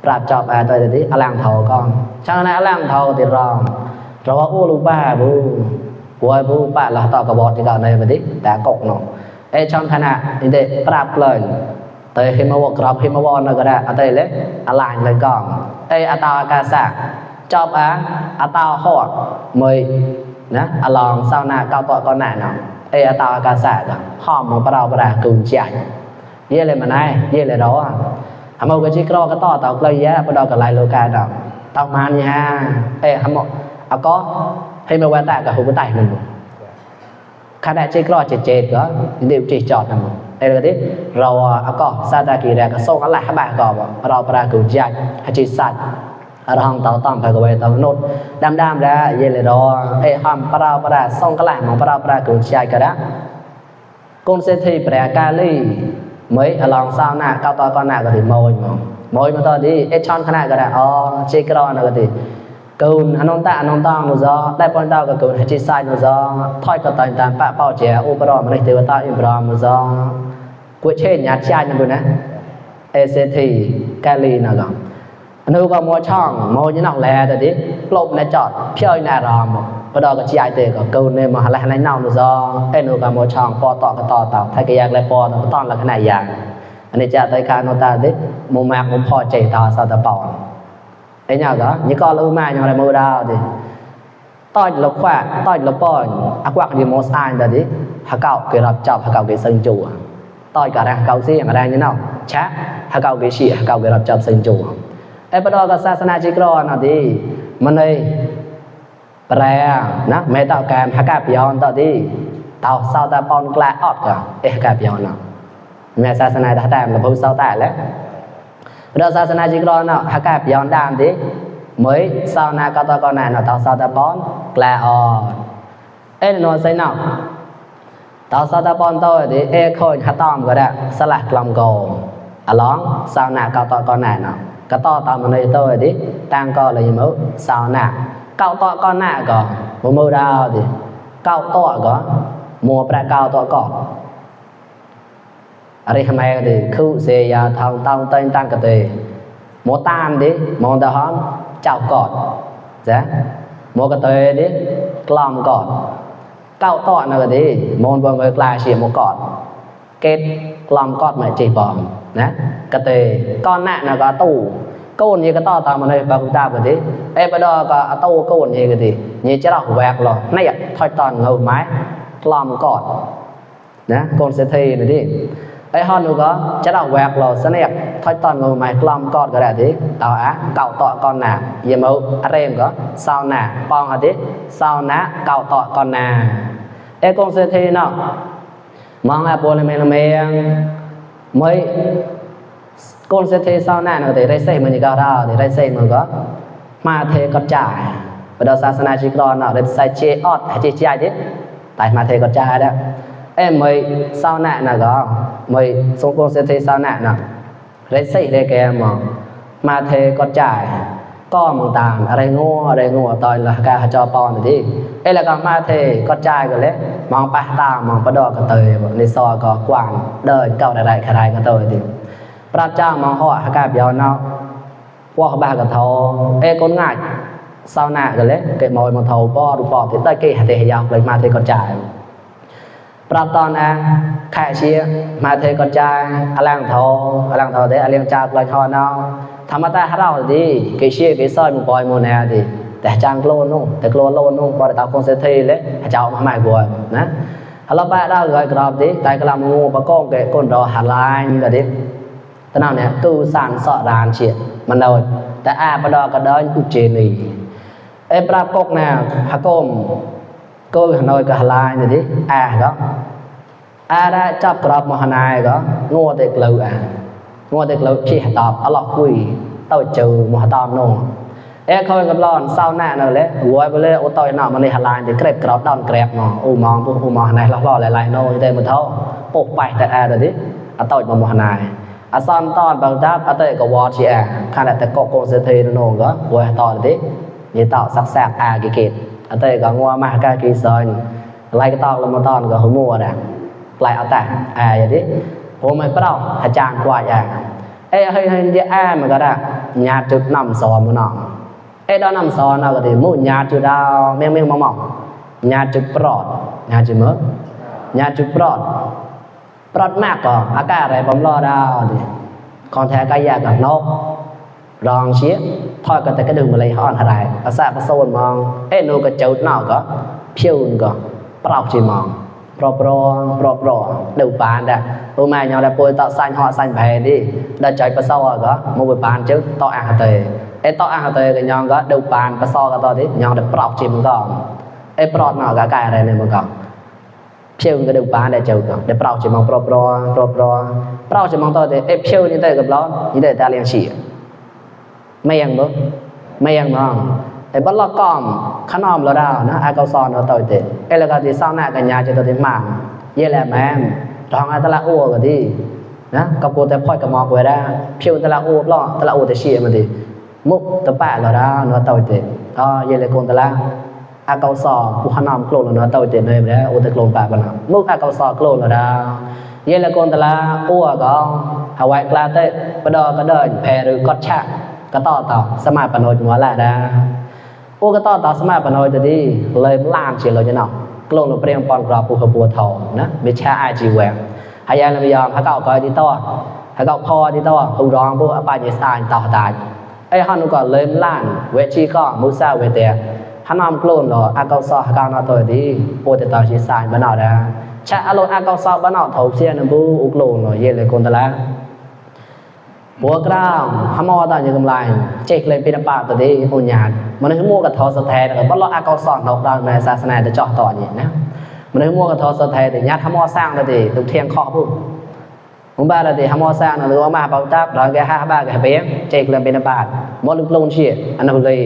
ปราบจอบตัวดิอลังเทาก็ช่างนั้นอลังเทาติรองเราว่าอู้ลูป้าบูป่วยบูป้าเราต่อกระบอกที่เก่าในมันดิแต่กกเนาะช่องขณะนี่เด็ปราบเลยแต่เฮมาวกรอบเฮมาวอนก็ได้อะไรเลยอลังเลยก็อัตากาศะจอบอัตาหอดมวยนะอลองเศร้าหน้าเก่าต่อก่อนหน้าเนาะอัตากาศะก็หอมของปรากุญแจเยี่ยเลยมันได้เยี่ยเลยเราทำเอากระชิกรอก็ต่อต่อเลยแย่พอดอกกับลายโลกาดอกต่อมานี่ฮะทำเอาก็ให้มาว่าแต่กับหูไตมันขณะชิกรอเจ็ดก็เดี๋ยวจีจอดนะมึงเลยที่เราเอาก็ซาตากีแดก็ส่งอะไรให้บ้านก่อนเราปรากุญแจให้จีสัตว์เราห้องต่อต้อมไปกับเวทต่อนุษดำแล้วเยี่ยเลยเราห้องปราส่งกระไรมองปรากุญแจก็ได้กุนเซธีแปลกาลีmới lòng sao nè cao to con nè có thể mồi mà to đi chọn cái này có thể chơi cái đó có thể cùn anh ta nó do đại point tao có cùn hay chơi sai nó do thôi có tài tàn bạ bao trẻ opera mà đây từ tao impro mà do cuối chơi nhát chai như vậy nè thì Cali nào còn anh có mua chọn mua như nào lẹ rồi đi lộp này chọn chơi nè rồiก็ดอกก็ใจเตะก็เกินเนี่ยมาหลายๆน้องดูซอนูกับมอช่องปอต่อก็ต่อถ้าก็อยากเลยปอต้องต้อนละขนาดอย่างอันนี้จะได้การโนตาดิมุมแม็กมุมพอใจต่อซาตะปอนเนี่ยก็นี่ก็รู้มาอย่างไรมือดาวดิต้อยละขวาต้อยละปอนอักวักดีโมสอันเดดิฮักเก่าเกิดรับจับฮักเก่าเกิดซึ่งจั่วต้อยกับแรงเก่าซี่อย่างไรนี่เนาะแชะฮักเก่าเกิดชี้ฮักเก่าเกิดรับจับซึ่งจั่วปดอก็ศาสนาจิกรอนะดิมันเลยแปลนะไม่ต่อการฮักกาปิยอนต่อที่ต่อเศร้าแต่ปอนกลาออดก็ฮักกาปิยอนเนาะแม่ศาสนาแต่กับผู้เศร้าแต่แล้วเราศาสนาจิกรอนเนาะฮักกาปิยอนดามดิเมื่อเศร้านาก็ต่อก่อนหน้าเนาะต่อเศร้าแต่ปอนกลาออดนวลใส่เนาะต่อเศร้าแต่ปอนต่อดิคนฮัตตอมก็ได้สลักลำโกร้องเศร้านาก็ต่อก่อนหน้าเนาะก็ต่อตามมันเลยต่อดิตั้งก็เลยมั้งเศร้านาเก่าต่อก่อนหน้าก็บ่มือดาวดิเก่าต่อก็มัวประเก่าต่อก็อะไรทำไมดิคือเสียทางต้องเต้นตั้งกะเตมัวตามดิมองตาหอมเจ้ากอดจ้ะมัวกะเตดิกล้อมกอดเก่าต่อน่ะก็ดิมองบ่มือกลายเสียมัวกอดเกตกล้อมกอดมาจีบอมนะกะเตก่อนหน้าน่ะก็ตู้cô như cái to tao mà này vào ta cái gì bây giờ có tao cô như cái gì như chế độ quẹt rồi này thôi toàn ngầu máy làm cọt nè con sẽ thi này đi hơn nữa có chế độ quẹt rồi sẽ này thôi toàn ngầu máy làm cọt cái gì tao cạo tọ con nè giờ mẫu em có sao nè con hả đi sao nè cạo tọ con nè con sẽ thi nào mong là bố lên mới con sẽ thế sau này nó đểได้เสมันก็ได้ได้เสมันก็มาเทก็จ่ายบดศาสนาจิกรอนเนาะได้ใส่เจออดให้เจใจดิแต่มาเทก็จ่ายแล้วmới sau này là có mới xong con sẽ thế sau này nèได้เสได้แกมาเทก็จ่ายก็มองตามอะไรงูตอนละกาจอปอนดิแล้วก็มาเทก็จ่ายกันเลยมองไปตามมองปะดอกก็เตยในซอก็กว้างเดินเก่าได้ใครก็เตยดิพระเจ้ามองhọฮักกาปิยอนเนาะพวกบากับทอcon ngại sau nạ rồi đấy cái mồi một thầu po đủ po thì tới kia thì dọc lấy mà thì con trai Praton khai chia mà thì con trai alang thầu đấy alang trai lấy thò nó tham ta hát đâu đi cái chia cái soi một bòi một nè thì để trang lôn luôn để lôn luôn qua để tao con sẽ thi đấy cháu mà mày buồn nèเราไปได้เลยครับดิแต่กำลังงูประกอบกับคนรอหันไลน์กันดิตอนนั้นเนี่ยตู้สั่นสอดานเฉียดมันเลยแต่ประดอกระเดินอุจเจนีปราบกกเนี่ยฮักกลมก็หันเลยกับหันไลน์ดิก็ได้จับกรอบมหานายก็งัวเด็กเลยงัวเด็กเลยชี้ตอบอลอกคุยเต้าเจอมหาตอมนง khâu gặp lon sau nè nào lẽ gọi bữa lẽ ô tô nào mà này hà lan thì kẹp cào đòn kẹp mà u mong này lo lại nô như thế một thâu bốc bay tại rồi đi tôi mà một này son ton bằng đáp tôi có watch chị khả năng tại có sẽ thấy nó nữa gọi to đi như tạo sắc sạc cái kịt tôi có ngoa mà cái kỳ sơn lại cái to là một ton có hú mua nè lại ở tại vậy đi hôm nay bắt đầu hà trang qua hơi đi mà cái đó nhà trực nằm sò mà nọ đó nằm sò nào có thể mua nhà trực đào miếng mỏng nhà trực prọt nhà trực mớ nhà trực prọt mạc có cáiอะไรผมรอดาวดิcòn theo cái dạngกับนกรองเชี่ยทอดกันแต่ก็ดึงมาเลยห่อนอะไรภาษาภาษามองนูก็เจ้าหน้าก็เพี้ยวก็เปล่าจีมองปลอดูปานได้ตัวแม่ยังได้ป่วยต่อสันห่อสันแผ่ดิได้ใจภาษาก็มาไปปานเจ้าต่ออาหารเตยต่ออาหารเตยก็ยังก็ดูปานภาษาก็ต่อดิยังได้เปล่าจีมก็ปลอดหน่าก็cáiอะไรเนี่ยมันก็เพี้ยวก็ดูปานได้เจ้าก็ได้เปล่าจีมองปลอเปล่าจีมองต่อดิเพี้ยวนี่ได้กับเรานี่ได้ตาเลี้ยงฉี่ไม่ยังมองบัลลกอมขนมเราดาวนะอากาซอนเราต่อยเตแล้วก็ที่เศร้าหน้ากันยาจะตัวที่หมางเยแหละแม่ทองอัตละอ้วก็ดีนะกับกูแต่พ่อยกับมอกไว้ได้เพียวตะละอ้วล้อตะละอ้วแต่เชียมันดีมุกตะปะเราดาวเราต่อยเตเยแหละคนตะละอากาซอผู้ขนมโกลเราต่อยเตเลยแล้วโอตะโกลปะปะนะมุกอากาซอโกลเราดาวเยแหละคนตะละอ้วก็เอาไว้กลาเตปะดอก็เดินแผ่หรือกอดชะก็ต่อสมาปนโนหัวละดาโอ้ก็ต่อสมาปนโนตัวดีเลยล้านเสียเลยจะเนาะกลงลงเปรียงปอนกรอบปูขบัวทองนะไม่ใช่ไอจีแหวกหายาเราไม่ยอมหาเก่าก็ที่ต่อหาเก่าพอที่ต่อหูร้องพวกปลายสายต่อตายฮันก็เลยล้านเวชีก็มุซาเวเตียฮันนำกลงหรออาเก่าซอหาเก่านาตัวดีโอ้แต่ต่อชีสายบ้านเราได้ชะอารมณ์อาเก่าซอบ้านเราถูกเสียนบูอุกลงหรอเยเลยคนตะละบัวกล้าวหมอตาอย่างกำไรเจ๊กเลยเป็นป่าตัวดีโอนยานมันให้มัวกับทอสแทนแต่เพราะเราอาเกาสอนนกดาวในศาสนาจะเจาะต่ออย่างนะมันให้มัวกับทอสแทนแต่ยัดหมอสร้างตัวดีตุกเทียงข้อพูดผมบ้าตัวดีหมอสร้างหรือว่ามาเป่าจับเราแกห้าบ้าแกเบี้ยเจ๊กเลยเป็นป่าหมอลุกลงเชี่ยอันนั้นเลย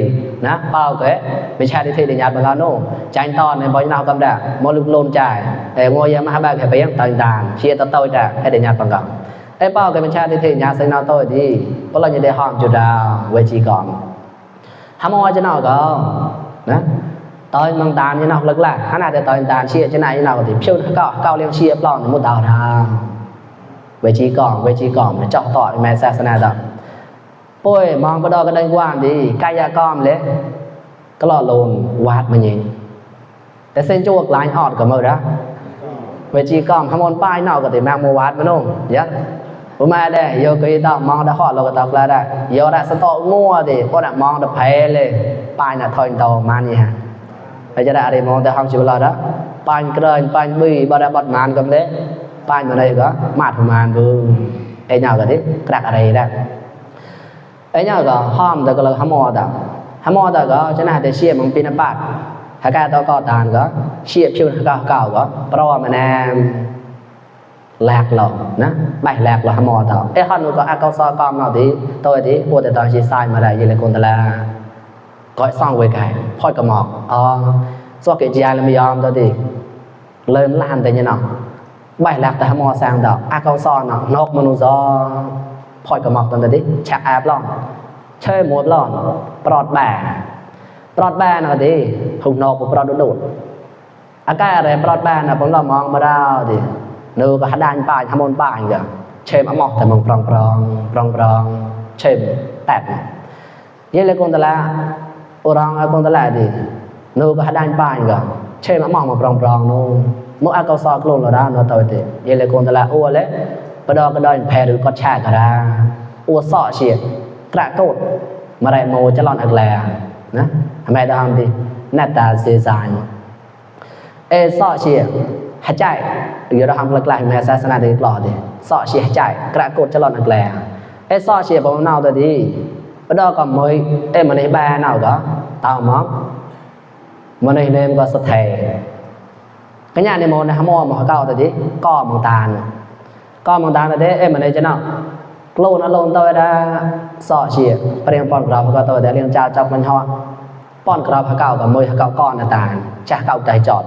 นะเป่าแกไม่ใช่ที่ที่ยัดบางการโน่ใจตอนในบ่อยนาวกำดาหมอลุกลงใจแต่มัวยังมาห้าบ้าแกเบี้ยต่างๆเชี่ยต่อๆจะให้เดียดบางการเป้าก็เป็นชาติที่ญาตินาโตดีเพราะเราจะได้ห้องจุดาเวจีก่อนทำว่าจะนอกก็นะตอนบางตาจะนอกเลิกละขนาดแต่ตอนตาเชียจะไหนจะนอกก็ติเชี่ยวก็เกาเลี้ยงเชียปลอนมุดดาวดาวเวจีก่อนเจาะต่อแม่ศาสนาต่อป่วยมองประดอก็ได้กว้างดีกายกรรมเลยก็หล่อลงวาดมันยิงแต่เส้นจวกลายออดกับมือนะเวจีก่อนขมอนป้ายนอกก็ติแมงโมวาดมันนุ่งเยอะผมมาได้โยกอีต่อมองได้ข้อเราก็ตอกแล้วได้โยได้สตองัวดิเพราะน่ะมองได้เพลเลยปลายน่ะทอยโตมานี่ฮะไปจะได้อะไรมองแต่ห้องชิวเราđóปลายเกลือปลายบุยบ่ได้บดมานกับเด้ปลายมาได้ก็มาดมานบึงไอ้เหนาก็ดิกระอะไรได้ไอ้เหนาก็ห้อมแต่ก็เลยหมอแต่ก็จะน่าจะเชี่ยมันปีนปาดถ้าแกตอก็ตานก็เชี่ยชิวเก่าก็เพราะว่ามันแนมแหลกหรอกนะใบแหลกหรอกหมอต่อฮันก็อากาศกรรมเราดีตัวดีปวดแต่ตอนชีสายมาได้ยินเลยคนตะลาก็ซ่องไว้ไกลพอดกระหมอกสวกเกจียเราไม่ยอมตัวดีเริ่มล้านแต่ยังเนาะใบแหลกแต่หมอแซงดอกอากาศเนาะนกมนุษย์พอดกระหมอกตัวดีแฉะแอบล่องเช่ยหมดล่องปลอดแบนะก็ดีหุ่นนกปลอดดุดอากาศอะไรปลอดแบนะผมเรามองมาได้ดินูก็หัดดันป่ายทำมนป่ายก็เชื่อมอมอกแต่มองปรองเชื่อมแตกยี่เลยคนตะละอุรองคนตะละดินูก็หัดดันป่ายก็เชื่อมอมอกมาปรองนูมุกอากาศกลงเราได้นูตัวเดียยี่เลยคนตะละอ้วนเลยประดอกระดอยแพรหรือก็แช่ก็ได้อ้วนสอเฉียดกระโดดมาได้โมจะหลอนอักแลนะทำไมได้ทำดิหน้าตาเสียใจสอเฉียดหายใจเดี๋ยวเราทำหลักๆแม่ศาสนาเด็กหล่อดิสอเชียหายใจกระโกดจะหลอนอักแลสอเชียผมเอาตัวดีประดอก็ไม่มันในแบรนด์เอาก็ตามมั้งมันในเนมก็สะเทก็อย่างในโมในหม้อมันเก่าตัวดีก็มองตาตัวดีมันในจะเนาะ โลนอลงตัวดาสอเชียเปรียงปอนกรอบก็ตัวแต่เรียงจ้าจับมันฮอป้อนกรอบเก่ากับมือเก่าก้อนต่างจ้าเก่าใจจอด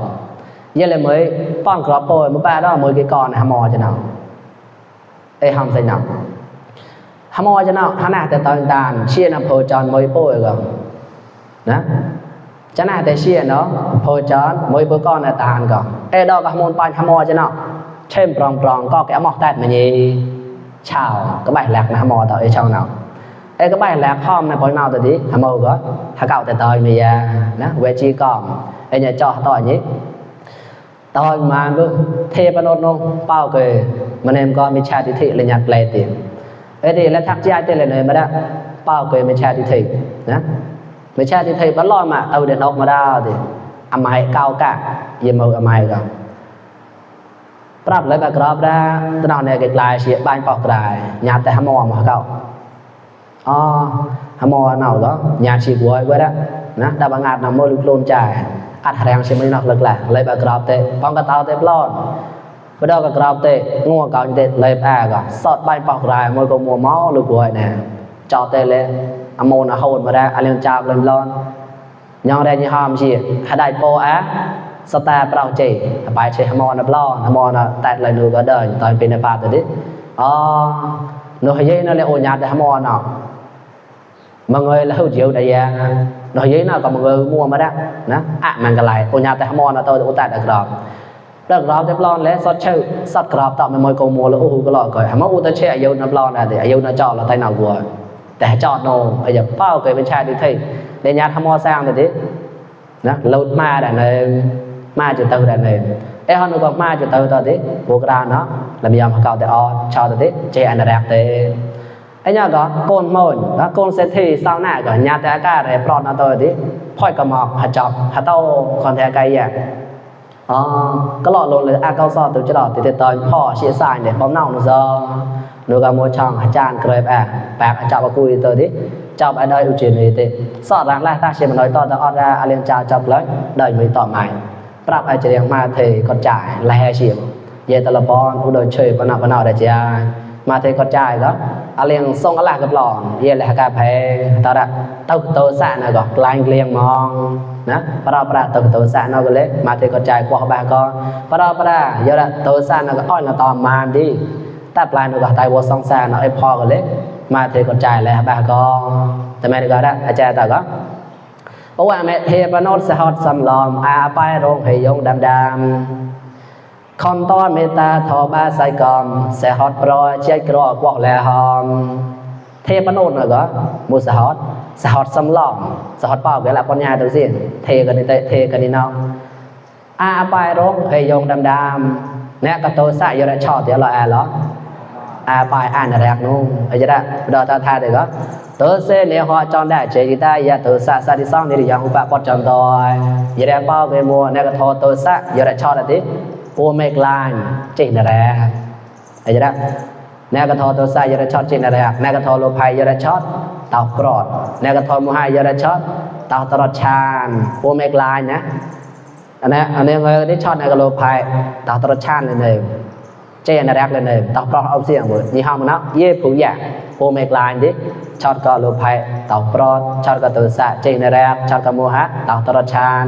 เยอะเลยมือป้อนกรอบโปรยมือแปะด้วยมือกี่ก้อนหามอจะหนาวหามใส่หนาวหามอจะหนาวหน้าแต่ตอนตาเชียนอำเภอจอนมือโปรยก่อนนะจะหน้าแต่เชียเนาะอำเภอจอนมือโปรยก้อนต่างก่อนดอกกับมูลปานหามอจะหนาวเช่นปรองก็แกะหมอกแตดมันยี่ชาวก็ใบแหลกนะหามอต่อชาวหนาวก็ใบแหลกห้อมนะปอยเมาตัวนี้หามอก็ถ้าเก่าแต่ตอยมีนะเวจีก่อนเนี่ยจ่อต่อนี้ตอนมาbướcเทปนนเป้าเกยมันเองก็มีชาติทิเลยยัดเลยติthì là thắc chia tên là nơi mà đó bao cười mình cha thì thầy nhá mình cha thì thầy vẫn lo mà tàu điện ốc mà đau thì mày cao cả gì màu mày cả prap lấy bạc rập ra tao nào này cái lái xịt ban bọc lại nhà tại hàm mò mà cậu hàm mò nào đó nhà xịt quay đó nè đào bằng ngạt nằm môi lùn chài ăn hàng xem mấy nọc lực là lấy bạc rập tê phong cái tàu tê lon bây giờ cái rập tê ngô cậu như tê lấy bạc cả sọt ban bọc lại môi có mùa máu lùn quay nè cho tê lên hàm mò nó hồn mà ra ăn lên chào lên lon nhong đây như hàm gì hai đại po áสตาร์เปล่าเจไปใช้ฮมอนบล้อฮมอนแต่เลยนูก็เดินตอนเป็นในป่าตัวนี้นูเฮยนั่นเลยโอญาแต่ฮมอนมึงเอ้ยแล้วเจียวได้ยังนูเฮยน่ะก็มึงเอ้ยมัวมาได้นะมันก็ไหลโอญาแต่ฮมอนตัวอุตตะกรอบเลิกรอบเรียบร้อยแล้วสดชื่อสดกรอบต่อมันมวยโกมัวแล้วโอ้โหก็หล่อก่อยฮมอุตตะเชยอายุนับล้อนะแต่อายุน่ะจอดแล้วไตหนาวกัวแต่จอดโน่ไอ้จะเป้าเกิดเป็นชายดีที่ในญาติฮมอสร้างตัวนี้นะหลุดมาแต่ในมาจุดตื่นได้เลยเขาหนูก็มาจุดตื่นตอนนี้พวกเราเนาะเรามียามเขาแต่ชาวตอนนี้เจอันแรกเตเนี่ยก็โกนมอนแล้วโกนเศรษฐีสาวหน้าก็ญาติอากาศอะไรปลอดนะตัวนี้พ่อยกระหม่อมหัดจับหัดโตคอนแทคไกแย่ก็หล่อลงเลยอาเก้าซอตัวจะหล่อติดต่อพ่อเชี่ยสายเนี่ยป้อมเน่าหนูซอหนูก็มัวช่องอาจารย์เคยแปลกจับมาคุยตัวนี้จับไอ้ได้อุจินี่ติสอดรังแรกตาเชี่ยมันน้อยต่อแต่ออดราเลียงจ่าจับเลยได้ไม่ต่อใหม่ปรับไอเจียงมาเทก็จ่ายแลเฉียบเยตละบอนผู้โดนเชยปนเอาได้เจียมาเทก็จ่ายก็เลียงส่งอะไรกับหลอนเยแหละกาแฟตาละเต้าโตสะนะก็กลายเลียงมองนะปราเต้าโตสะนะก็เลยมาเทก็จ่ายกว่าบาก็ปราเยอะละโตสะนะก็อ้อยละตอมมาดีแต่ปลายนะก็ตายวัวสองสะนะไอพอก็เลยมาเทก็จ่ายแล้วบาก็แต่แม่ก็ได้อาจารย์แต่ก็เพราะว่าแม่เทปนอดสะฮอดสำลอมอาไปโรงให้ยงดำคอนต้อนเมตตาทอบาใส่กอมสะฮอดปรอยเจ็ดกรอกวอกแลหอมเทปนอดน่ะก็มูสะฮอดสำลอมสะฮอดเป้าก็ละปัญญาตัวสิเทกันนี่เทกันนี่เนาะอาไปโรงให้ยงดำเนี่ยก็โตสะอยู่ในชอเดี๋ยวเราเหรออาไปอ่านแรกนู้นจะได้ดอตาทาเด็กก็ตัวเส้นเนี่ยhọ chọnได้เจกิตายาตัวสะที่สองนี่ยังอุปปจจตัวอย่าได้เป้าเกมัวเนี่ยก็ทอตัวสะอย่าได้ชอดอะไรปูเมกลานจีนอะไรอย่าได้เนี่ยก็ทอตัวสะอย่าได้ชอดจีนอะไรเนี่ยก็ทอโลภัยอย่าได้ชอดเต่ากรอดเนี่ยก็ทอมุหายอย่าได้ชอดเต่าตลอดชานปูเมกลานนะอันนี้เงยได้ชอดเนี่ยก็โลภัยเต่าตลอดชานเลยเจนแรกเลยเนี่ยต่อปลอกเอาเสียงหมดยี่ห้อมันนะเย่ผู้ใหญ่โปรเมกลายดิชอดก็ลูกไผ่ต่อปลอกชอดก็ตัวสะเจนแรกชอดก็โมหะต่อตรชาน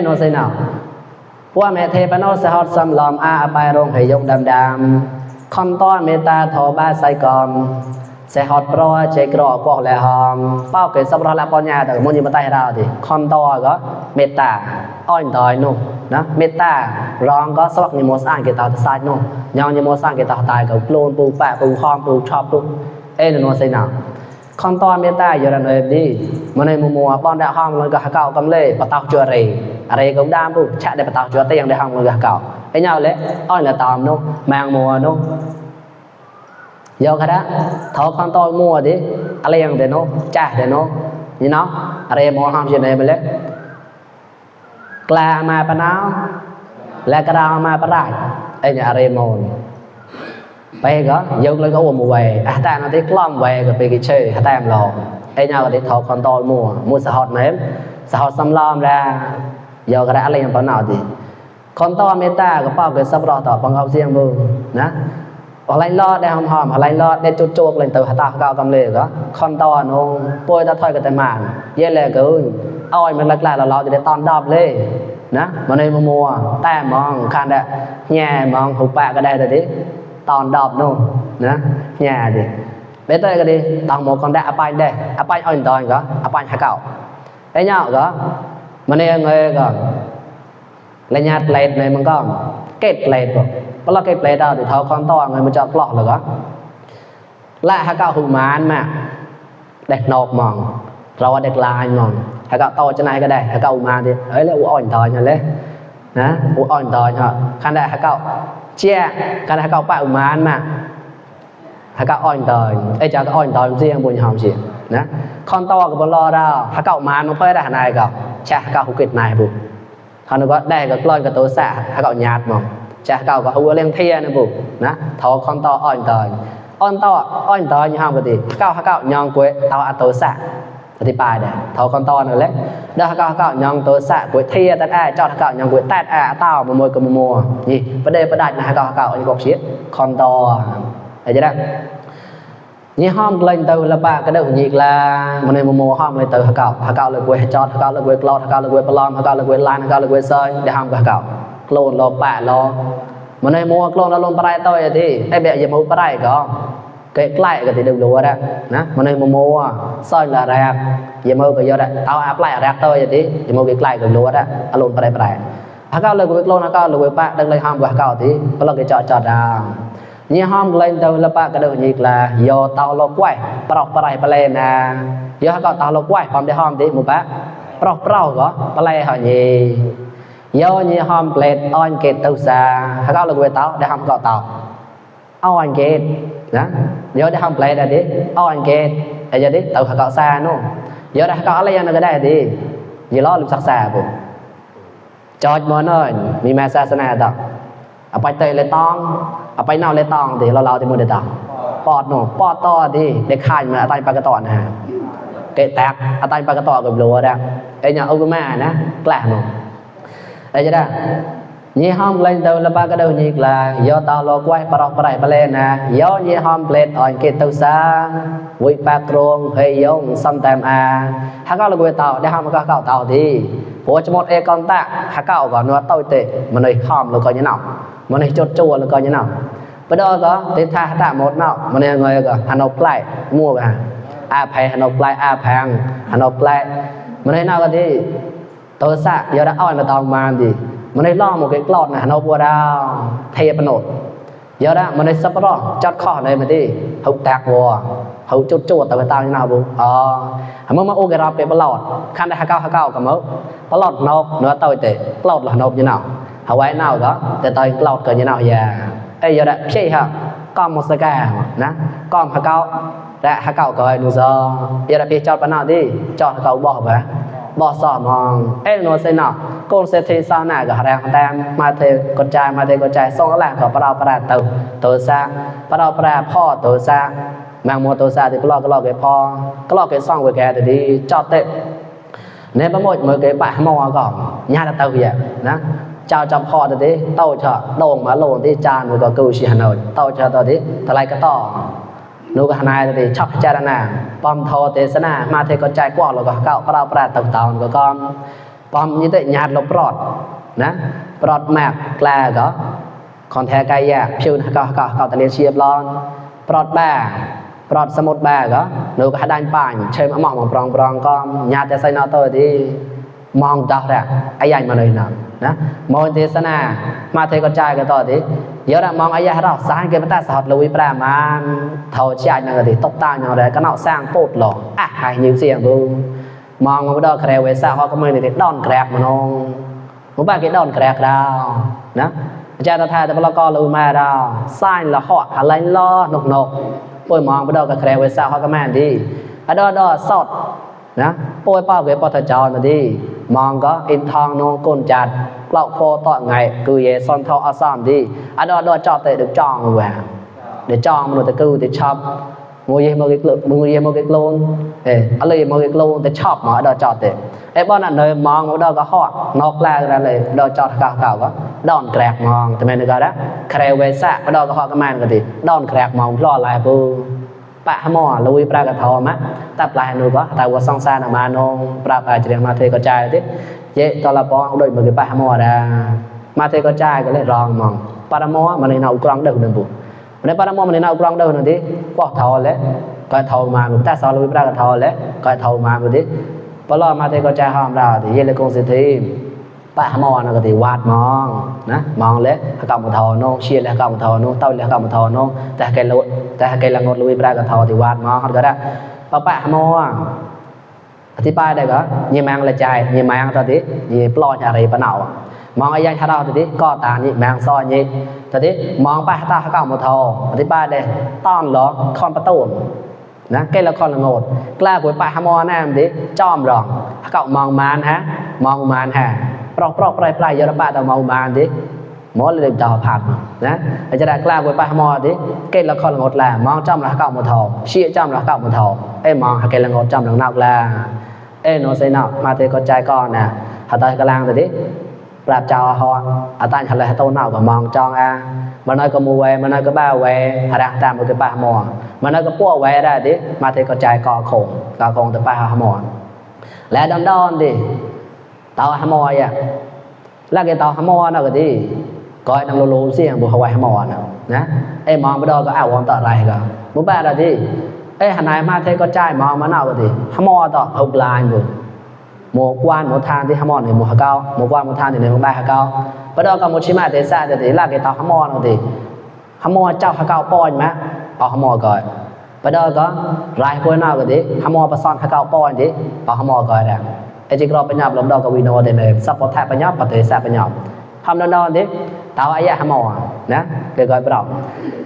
โนเซนเอาพวกแม่เทปนอสะฮอดซ้ำลอมอาไปโรงให้ยงดำคอนต้อนเมตตาทอบาใส่กอมเสฮอดปลอเจกรอกวอกแลหอมเป้าเกิดสับรอละปัญญาแต่มันยังมาใต้เราดิคอนต้อก็เมตตาอ้อยดอยนุ่มนะเมตตาร้องก็สวักนิโมสอ่านเกตาตายนุ่มยองนิโมสอ่านเกตาตายกับโลนปูแปะปูคอมปูชอบปูโนเซนาคอนต้อนเมตตาอยู่ในนี้มันในมัวป้อนได้ห้องมันก็เก่ากำเล่ปะตอกจัวอะไรก็ดามปูแฉะได้ปะตอกจัวแต่ยังได้ห้องมันก็เก่าไอ้เงาเละอ้อยละตอมนุ่มแมงมัวนุ่มยาวขนาดทอคอนต้อนมัวดิอะไรอย่างเดโนจ้าเดโนนี่เนาะอะไรมัวห้ามเฉยเลยไปเลยกลามาปะน้าวและกระดามาปะได้ไอ้เนี่ยอะไรมอนไปก็ยกเลยก็อมไว้แต่เราได้กล้อมไว้ก็ไปกินเชยแต่มรอไอ้เนี่ยก็ได้ทอคอนต้อนมัวสะฮอดเนมสะฮอดซ้ำล้อมแล้วยาวกระดาอะไรอย่างปะน้าวดิคอนต้อนเมตตาก็ป้าเกิดซับรอต่อปังเอาเสียงบูนะโอ อะไรรอดได้หอมๆอะไรรอดได้จุกๆเลยเตอหาตาเก่ากำเลยก็คอนตอนงป่วยตาถอยกันแต่มานเย็นแลก็อ้อยมันหลากๆเราจะได้ตอนดอบเลยนะมันในมัวแต่มองคันได้แย่มองหุบปะก็ได้แต่ดิตอนดอบนู่นนะแย่ดิเบเตอร์ก็ดิตองหมcònได้อภัยได้อภัยอ่อนตอนก็อภัยหาเก่าไอ้เนาะก็มันในเงยก็ระยะเลดเลยมันก็เก็บเลดก็เพราะเราเก็บเลดเอาthì thao con to người mà chọn lọ rồi đó lại hả cậu hùng mán mà đẹp nộp mòn rồi đẹp lại mòn hả cậu to trên này cái đây hả cậu mà thì ấy là u ổn thời nhà lên nè u ổn thời nhở khăn đại hả cậu chia khăn đại hả cậu bạo mán mà hả cậu ổn thời ấy chả có ổn thời riêng buồn hòm gì nè con to của lo đâu hả cậu mán nó phải đại này cậu cha hả cậu hụt kịch này buồnเขานึกว่าได้ก็กล้อนกับตัวสะถ้าเก่าหยาดมองจะเก่าก็เอาเลี้ยงเทียนะบุนะทอคอนตออ่อนตอยnhư hôngก็ติเก่าเก่ายองกวยเตาอัตัวสะอธิบายได้ทอคอนตอนั่นแหละเด้อเก่ายองตัวสะกวยเทียตัดอ้ายจอดเก่ายองกวยแตดอ้ายเต้าบ่มวยกับมัวนี่ประเดประดัดนะเก่าอันนี้ก็สิคอนตอไอ้จะได้นี่ห้อมเลยตัวละบะก็ได้อีกละมันในโมห้อมเลยตัวเก่าเลยกวยจอดเก่าเลยกวยกลอดเก่าเลยกวยปลอมเก่าเลยกวยลานเก่าเลยกวยซอยได้ห้อมเก่าโคลนรอปะรอมันในโมโคลนลงปลายตัวอย่างที่ไอ้แบบอย่าโมปลายก็ใกล้ๆก็ที่ดูรู้แล้วนะมันในโมซอยละแรกอย่าโมก็เยอะแล้วเอาปลายแรกตัวอย่างที่อย่าโมใกล้ๆก็รู้แล้วอารมณ์ปลายเก่าเลยกวยโคลนเก่าเลยกวยปะดังเลยห้อมเก่าที่เพราะเราก็จอดดาวนี่ห้อมเลยตัวละปะก็ได้อีกละโยเตาลกไว้ปลอกปลายปลายนะโยเขาก็เตาลกไว้พร้อมได้ห้อมที่หมู่ปะปลอกก็ปลายหอยโยนี่ห้อมเปลดอ่อนเกตตัวซาเขาก็ลกไว้เตาได้ห้อมก็เตาอ่อนเกตนะโยได้ห้อมเปลดได้ดิอ่อนเกตไอ้จะดิเตาเขาก็ซาโน่โยได้เขาอะไรยังก็ได้ดิโยล้อลืมศักษาปุ๊จอดมอนอยมีมาศาสนาต่อเอาไปเตยเลยต้องเอาไปเน่าเลยต้องดิเราที่มือเด็ดต่อปอดหนูปอดต่อดิเด็กข่ายมาตายปากกระต่อนะฮะเกะแตกตายปากกระต่อกับรัวได้ไอ้เนี่ยเอาไปแม่นะแกล้งหนูไอ้จะได้ยี่ห้อมเล่นตัวละปากกระโดดยิงละโยตาโลกไว้ปลอกปลายปลานะโยยี่ห้อมเปลดอ่อนเกตตัวซาวิปากรวงเฮยงซ้ำเต็มถ้าเขาลงไปเต่าได้ห้ามก็เก่าเต่าดีผัวจะหมดเอกอนตะถ้าเก่าก่อนนัวเต่าเตะมันเลยห้อมแล้วก็ยังหนาวมันเลยจดจั่วแล้วก็ยังหนาวไปดูก็ติดท่าตะหมดหนาวมันเลยเงยก็ฮันเอาปลายมั่วไปอาแพงฮันเอาปลายอาแพงฮันเอาปลายมันเลยหนาวก็ดีตัวซะโยได้อ่อนมาตองมาดีมันได้ล่อmột cái clot này nó bùa đào thay bên nốt giờ đó mìnhได้sắp đó chót kho này mà đi hậu tạc bùa hậu chốt chốt tại tao như nào bùa mà ô cái rạp cái ballot khănได้hạ cao cả mớ ballot nộp nữa tao tệ clot là nộp như nào hậu ấy nào đó để tao clot cỡ như nào giờ ấy giờ đó chơi hả con một sợi nè con hạ cao cỡ nữa giờ giờ đó chót bên nào đi chót hạ cao bỏ về bỏ sọ mong ấy nó sẽ nào cô sẽ thấy sao nào cả hàng tam mà thấy con trai xong là có bắt đầu từ xa bắt đầuพ่อtừ xa mang mua từ xa thì có lo cái xong với cái thì cho tệ nên bắt một mới cái bạn mò gỏng nhà là tàu vậy nè chào choพ่อthì tàu cho đồng mà lồn thì tràn rồi có câu chuyện Hà Nội tàu cho tàu thì thay lại cái tỏนูก็หนายที่ชอบเจรนาปอมทอเตสนามาเทก็ใจกว่าแล้วก็เก่าเราประดับต่างๆก็ปอมยี่เตะญาติเราปลอดนะปลอดแมกแกลก็คอนแทกายแยกผิวนะก็ตะเลียเชียบร้อนปลอดแบ่ปลอดสมุดแบ่ก็นูก็ดันป่านเชิญมาหมอกมาปรองก็ญาติจะใส่นอตัวที่มองดาวแรกไอ้ใหญ่มาเลยนะมองเทสนามาเทก็ใจก็ต่อที่เดี๋ยวเรามองไอ้ยาเราสร้างเก็บแต่สอดลุยประมาณเท่าใจนั่นก็ที่ตบตาอย่างไรก็เนาสร้างโปดหล่อหายยิ้มเสียงดูมองมันก็ดอกแคร์เวซ่าเขาก็ไม่ได้ดอนแกรกมันองผมบ้าเกิดดอนแกรกดาวนะอาจารย์ตาไทยแต่พเราก็ลุยมาดาวสร้างละหอดอะไรล้อนกป่วยมองไปดอกแคร์เวซ่าเขาก็แม่ดีดอสดนะป่วยเป้าเกิดปอทจอนะดีมองก็อินทองนงก้นจัดเล่าโคต่อไงคือเยซอนเท่าอาซามดีดอจอเตะเด็กจองแหวะเด็กจองมันแต่คือเด็กชอบ mua gì mua cái lôn ở đây mua cái lôn để chọc mà đó chọt để bọn anh nơi mong ở đó có họ nọc la raเลยđó chọt cào có đòn kẹt mong thì mình đó kẹo về xạ ở đó có họ cái màn cái gì đòn kẹt mong lo lại buปะหม้อลุยปลากระทอมะตับลายนูก็ตาวสองซานามาโนปลาเจริญมาเทกระจายติเยตอละปองโดยมือปะหม้อดามาเทกระจายก็เลยรองมองปะหม้อมันเลยเอากรองเด้อนึงบุในปะหม้อมันเลยเอากรองเด้อนึงติก็ทอแล้วก็ทอมาบุแต่สอลุยปลากระทอแล้วก็ทอมาบุติปลอมาเทกระจายหอมดาติเยเลยคงสิทีปะหม้อนะก็ติวาดมองนะมองแล้วกำมะทอโนเชียแล้วกำมะทอโนเต้าแล้วกำมะทอโนแต่แกลุแต่แกละงดลุยปลากระทอติวาดมองก็ได้ปะหม้ออธิบายได้ก็ยี่แมงละใจยี่แมงตอนนี้ยี่ปลอยอะไรปะเนามองไอ้ยังชาดาวตอนนี้ก็ตานี่แมงซอยนี่ตอนนี้มองไปตาข้าวมะทออธิบายได้ต้อนหรอคอนประตูนะแกละคอนละงดกล้าป่วยปะหม้อแน่มดิจอมรองข้าวมองมานฮะมองมานฮะปลอกปลายยอดปะแต่มองมานดิหมอเลยดาวผ่านนะอาจจะได้กล้าป่วยปะหม้อดิแกละคอนละงดแหละมองจอมละข้าวมะทอเชี่ยจอมละข้าวมะทอมองแกละงดจอมละนอกแหละโนเซนมาเทก็ใจก่อนนะหาตายกลางตัวนี้ปราบเจ้าฮออาตายหันเลยโตนอกก็มองจองมันน้อยก็มูเวมันน้อยก็บ้าเวหาดังตามมันก็ป้าหมอมันน้อยก็ปั้วเวได้ดิมาเทก็ใจก่อโคงแต่ป้าหาหมอและดอนดิเตาหมอแล้วก็เตาหมอนะก็ดิก้อยน้ำโลเสียงบุหวายหมอนะมองไปดอก็วอนต่ออะไรก็บุบ้าได้ดิหันไหนมาเทก็ใจมองมาเน่าก็ดิหมอต่อเอาลายบุหมูกวานหมูทานที่หมอหนึ่งหมูเก้าหมูกวานหมูทานที่หนึ่งหมูใบเก้าไปดอกับหมูชิมาเตซ่าจะดิลากเตาหมอก็ดิหมอเจ้าเก้าปอนไหมเอาหมอก่อนไปดอก็ลายคนเน่าก็ดิหมอประสานเก้าปอนดิเอาหมอก่อนได้จิกรอปัญญาลมดอกกับวินโนเดนเลยซับพอร์ตแทปัญญาปฏิเสธปัญญาทำดอนดิเตาอายะหมอนะเกิดก่อนเปล่า